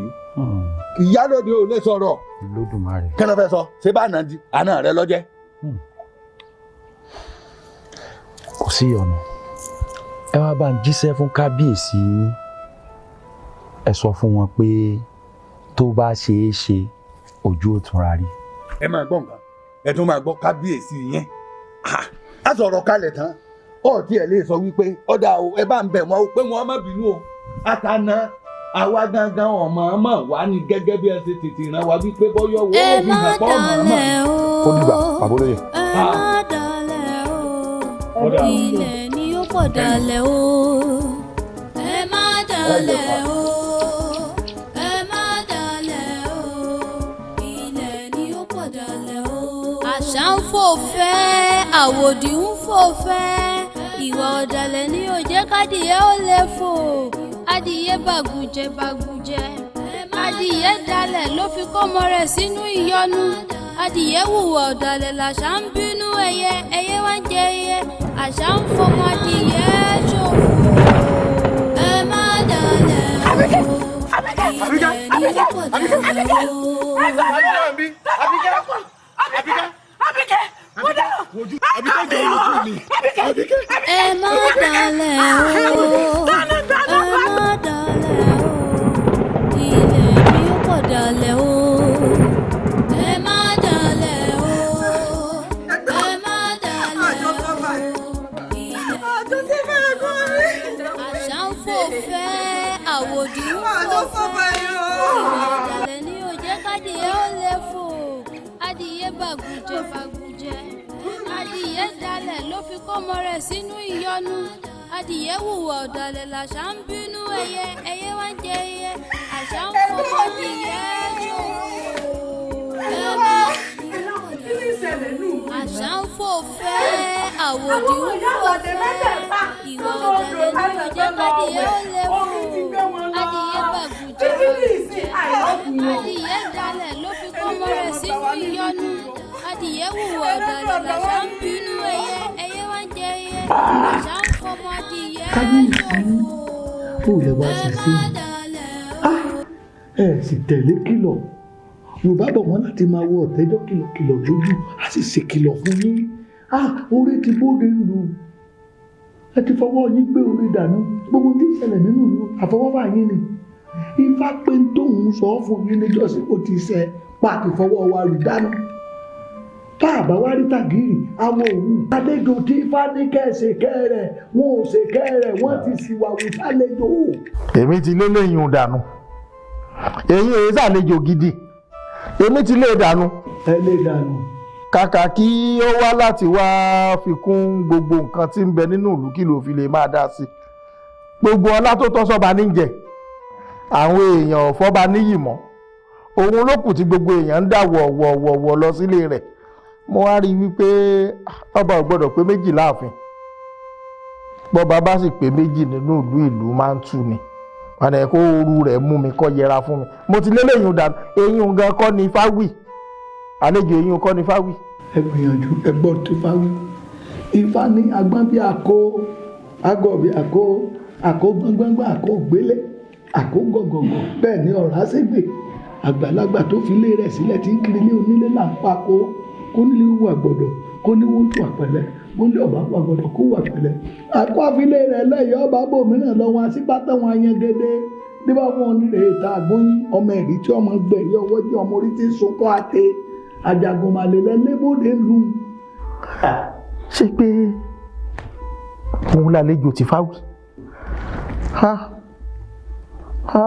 ìyálóde ò lè sọ̀rọ̀. Olódùmarè. Kí ló fẹ́ sọ? Ṣé bá àná di àná rẹ lọ́jẹ́. Kò sí ọ̀nà. Ẹ wá bá ń jíṣẹ́ fún kábíyèsí yín, ẹ sọ fún wọn pé tó bá ṣeé ṣe, ojú ò túnra rí. Ẹ máa gbọ́ nǹkan, ẹ tún máa gbọ́ kábíyèsí yẹn. A sọ̀rọ̀ kalẹ̀ tán, ọ̀ tí ẹ lè sọ wípé ọ̀dà o, ẹ bá ń bẹ̀ wọ́n o pé wọ́n má bínú o. Àtànà àwa gangan ọmọ ọmọ wa ni gẹ́gẹ́ bí ẹ ṣe tètè ràn wá wípé bọ́yọ̀ wo ó fi hàn pọ́ ọmọ ọmọ. Ó dìgbà, bàbá olóyè. Ẹ má dalẹ̀ o, ilẹ̀ ni ó pọ̀ dalẹ̀ o. Ẹ má dalẹ̀ o, ẹ má dalẹ̀ o, ilẹ̀ ni ó pọ̀ dalẹ̀ o. Àṣà ń fò fẹ́, àwòdì ń fò fẹ́, ìwà ọ̀dàlẹ̀ ni ò jẹ́ kádìyẹ ó lè fò. Adìyẹ bàgùjẹ bàgùjẹ, adìyẹ dalẹ̀ ló fi kọ́mọ rẹ̀ sínú ìyọnu. Adìyẹ hùwà ọ̀dàlẹ̀, làṣà ń bínú ẹyẹ, ẹyẹ wá ń jẹ ẹyẹ, àṣà ń fọmọ adìyẹ ṣòfò. Ẹ má dalẹ̀ o, ilẹ̀ ni ó pọ̀ dalẹ̀ o. Àbíkẹ́, Àbíkẹ́, Àbíkẹ́, Ẹ má dalẹ̀ o, ẹ má dalẹ̀ o, ilẹ̀ mi ò kọ̀ dalẹ̀ o. Ẹ má dalẹ̀ o, ẹ má dalẹ̀ o, ilẹ̀ àṣà ń fò fẹ́, àwòdì ń fò fẹ́. Ìwà ọ̀dàlẹ̀ ni ò jẹ́ kádìyẹ ó lè fò. Adìyẹ bàgùjẹ bàgùjẹ, adìyẹ dalẹ̀ ló fi kọ́mọ rẹ̀ sínú ìyọnu. Adìyẹ hùwà ọ̀dàlẹ̀ làṣà ń bínú ẹyẹ, ẹyẹ wá ń jẹ ẹyẹ, àṣà ń fọmọ adìyẹ ṣòfò. Àṣà ń fò fẹ́, àwòdì ń fò fẹ́. Ìwà ọ̀dàlẹ̀ ni ò jẹ́ kádìyẹ ó lè fò. Adìyẹ bàgùjẹ bàgùjẹ, adìyẹ dalẹ̀ ló fi kọ́mọ rẹ̀ sínú ìyọnu. Adìyẹ hùwà ọ̀dàlẹ̀ làṣà ń bínú ẹyẹ, ẹyẹ wá ń jẹ ẹyẹ, àṣà ń fọmọ adìyẹ Kábíyèsí, ó lè wá sí sí i, ẹ sì tẹ̀lé kìlọ̀. Yorùbá bọ̀ wọ́n láti máa wọ ọ̀tẹ́jọ́ kìlọ̀kìlọ̀ lójú, a sì ṣèkìlọ̀ fún yín. Orí ti bóde ń lu, ẹ ti fọwọ́ yín gbé orí dànù. Gbogbo tí ń ṣẹlẹ̀ nínú ìlú àfọwọ́fà yín ni. Ifá pé ń tóun sọ fún yín níjọ́sí ó ti ṣẹ pàtì fọwọ́ wa rù dànù. Tá a bá wá rí tàgìrì àwọn òwú àlejò tí ifá ní kẹ́ẹ̀ṣe kẹ́ẹ̀rẹ̀ wọn ò ṣe kẹ́ẹ̀rẹ̀, wọ́n ti ṣìwàwù sálejò. Èmi ti lé lẹ́yìn dànù, èyí èyí sàlejò gidi, èmi ti lé dànù. Ẹ lé dànù. Kàkà kí ó wá láti wá fi kún gbogbo nǹkan tí ń bẹ nínú ìlú kí ló fi lè máa dá sí. Gbogbo ọlá tó tọ́ sọ́ba níjẹ, àwọn èèyàn ò fọ́ba níyì mọ́. Òun ló kù tí gbogbo èèyàn ń dà wọ̀wọ̀wọ̀ lọ sílé rẹ̀. Mo wá rí i wípé ọba ò gbọ́dọ̀ pé méjì láàfin. Bọ́ba bá sì pé méjì nínú ìlú, ìlú máa ń tú ni. Padà kó ooru rẹ̀ mú mi kọ́ yẹra fún mi. Mo ti lélẹ́yìn dànù, eyín gan kọ́ ni fáwì. Àlejò eyín kọ́ ni fáwì. Ẹ gbìyànjú, ẹ gbọ́ tó fáwì. Ifá ní agbọ́n bí àkó, agọ̀ bí àkó, àkó gbọ́ngbọ́ngbọ́n, àkó gbélé, àkó gọ̀gọ̀gọ̀, bẹ́ẹ̀ ni ọ̀rá ṣègbè. Àgbàlagbà tó fi ilé rẹ̀ sílẹ̀ tí ń kiri ilé onílé là ń pa kó. Kó nílé wà gbọ́dọ̀, kó ní wọ́n tún àpẹlẹ, kó ní ọ̀bá wà gbọ́dọ̀ kó wà pẹ̀lẹ́. Àkó àfilé rẹ̀ lẹ́yìn ọba bòmíràn lọ́wọ́ àsìpátá wọn ayangede. Nígbà wọn onírè ìta àgbóyín ọmọ ẹ̀rí tí ọmọ gbẹ̀rí ọwọ́ jẹ́ ọmọ orí tí ń sunkún àti Àjàgùnmàlè lẹ́lẹ́bọ̀dé ń lu. Ṣé pé òun lálejò ti fáwì? Ha ha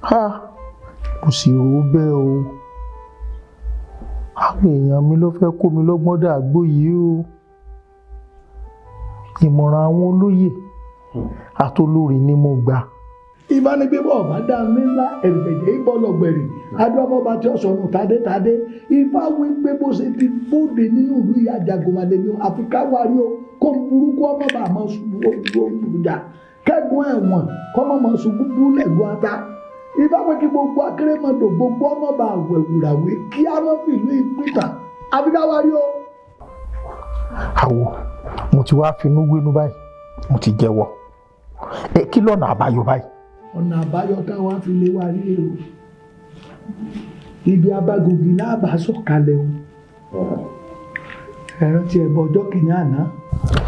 ha, kò sì rò ó bẹ́ẹ̀ o. Àwọn èèyàn mi ló fẹ́ kó mi lọ́gbọ́n dàgbò yìí o. Ìmọ̀ràn àwọn olóyè àtolórí ni mo gbà. Ìbánigbébọ̀ ọ̀bá dá mi ńlá ẹ̀rìjẹ̀jẹ̀ ìbọ̀lọ̀gbẹ̀rì adúlábọ̀bá tí ó sọnù tádétádé. Ifá wí pé bó ṣe ti bóde nínú ìlú ìyá Àjàgùnmàlè ni àfi ká wárí o, kó ń burúkú ọmọ bá máa ṣubú olùjà kẹ́gun ẹ̀wọ̀n kọ́ mọ́ máa ṣubú búlẹ̀gùn ata. Ifá pé kí gbogbo akérèmọdò gbogbo ọmọ bá wẹ̀wùràwé kí á mọ́ fìlú ìpìtàn àfi ká wárí o. Àwò mo ti wá finú wénú báyìí, mo ti jẹ́wọ́. Ẹ kí lọ́nà àbáyọ báyìí? Ọ̀nà àbáyọ táwa fi lé wa rí o, ibi abágogi láàbà sọ̀kalẹ̀ o. Ẹ rántí ẹbọ ọjọ́ kìíní àná.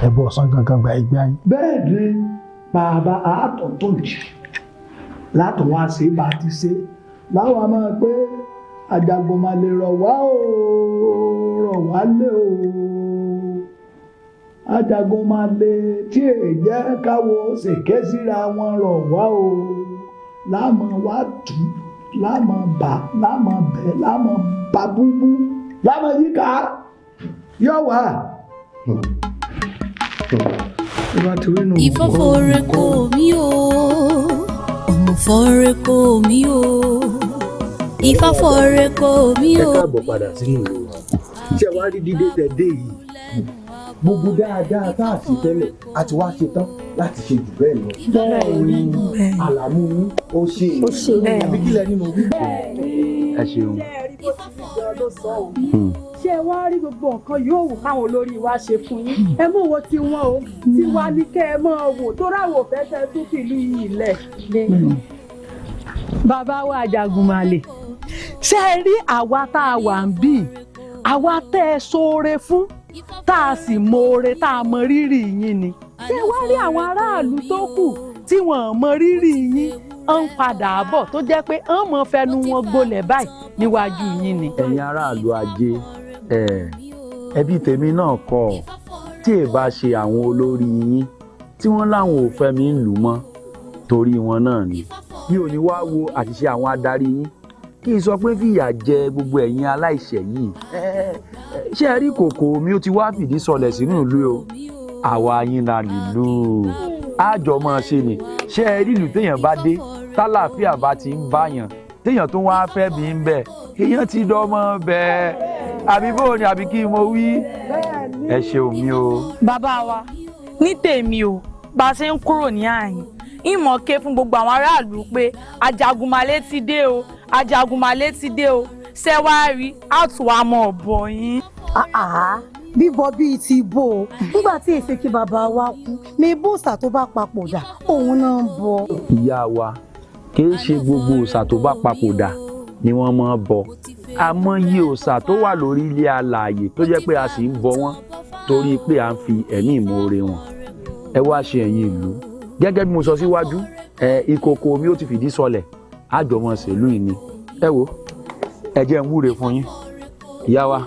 Ẹbọ ọ̀sán gangan gba ẹgbẹ́ ayé. Bẹ́ẹ̀ ni bàbá àátọ̀ tó jì látọ̀ wá ṣe bá ti ṣe láwa máa pé Àjàgùnmàlè rọ̀ wá o, rọ̀ wá lé o. Àjàgùnmàlè tí èjẹ́ káwọ́ ṣèké síra wọn rọ̀ wá o. Láàmú wá tù, láàmú bà, láàmú bẹ̀, láàmú bà búbú, láàmú yíká yọ̀ wá. Ìfọ́fọ́rẹ́ kò mí o, ọmọfọ́rẹ́ kò mí o, ìfọ́fọ́rẹ́ kò mí o. Ẹ káàbọ̀ padà sínú ìlú wa. Ṣé wàá rí dídé tẹ dé yìí? Gbogbo dáadáa tá a ṣe tẹ́lẹ̀ a ti wá ṣe tán láti ṣe jù bẹ́ẹ̀ lọ. Bẹ́ẹ̀ ni àlàmú yín ó ṣe é, àbí kílẹ̀ ni mo wí. Ẹ ṣeun. Ṣé ẹ wá rí gbogbo nǹkan yóò wù káwọn olórí wa ṣe fún yín? Ẹ mú wo tiwọn o, tiwa ní kẹ́ ẹ máa wò tó ráwọ̀ fẹ́ fẹ́ tún fìlú yìí lẹ̀. Bàbá wa Àjàgùnmàlè, ṣé ẹ rí àwa tá a wà ń bì, àwa tẹ́ ẹ ṣoore fún tá a sì mọ̀ọ́re tá a mọ rírì yín ni. Ṣé wá rí àwọn aráàlú tó kù tí wọ́n mọ rírì yín ń padà bọ̀ tó jẹ́ pé ń mọ fẹnu wọn gbolẹ̀ báyìí níwájú yín ni. Ẹ̀yin aráàlú ajé, ẹbí tèmi náà kọ́, tí ì bá ṣe àwọn olórí yín tí wọ́n láwọn ò fẹ́ mi ń lù mọ́ torí wọn náà ni. Mi ò ní wá wo àṣìṣe àwọn adarí yín kí n sọ pé fìyà jẹ gbogbo ẹ̀yin aláìṣẹ̀ yìí. Ṣé ẹ rí kòkò mi ó ti wá fìdí sọlẹ̀ sínú ìlú o, àwa yín la nílùú àjọ máa ṣe ni. Ṣé ẹ rí ìlú téèyàn bá dé tálàáfíà bá ti ń báyàn téèyàn tó wá fẹ́ bí ń bẹ̀, èèyàn ti dọ́mọ bẹ́ẹ̀ àbí bóun ni àbí kí mo wí? Ẹ ṣeun mi o. Bàbá wa, ní tèmi o, bá a ṣe ń kúrò ní àyìn, ìmọ̀ ké fún gbogbo àwọn aráàlú pé Ajagunmalé ti dé o, Ajagunmalé ti dé o, ṣé wàá rí àtúwà mọ̀ bọ̀ yín. Bíbọ bíi ti bò ó, nígbà tí èsì kí bàbá wa kú ní bóòsà tó bá papòdà òun náà ń bọ. Ìyá wa, kì í ṣe gbogbo òòṣà tó bá papòdà ni wọ́n máa ń bọ. Àmọ́ iye òòṣà tó wà lórí ilé alààyè tó jẹ́ pé a sì ń bọ wọ́n torí pé à ń fi ẹ̀mí ìmoore wọn. Ẹ wá ṣe ẹ̀yin ìlú gẹ́gẹ́ bí mo sọ síwájú, ìkòkò mi ó ti fìdí sọlẹ̀, àjọmọ̀ ṣèlú yìí ni. Ẹ wo, ẹ jẹ́ ń wúre fún yín. Ìyá wa,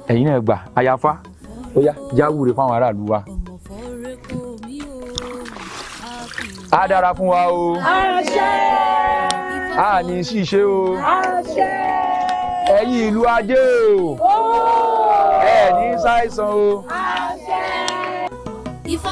ẹ̀yin náà gbà àyàfá, ó yá já wúre fáwọn aráàlú wa. Á dára fún wa o. Àṣẹ. A ní ṣìṣe o. Àṣẹ. Ẹ̀yin ìlú ajé o. Ẹ ní ṣàìsàn o. Àṣẹ. Ifá.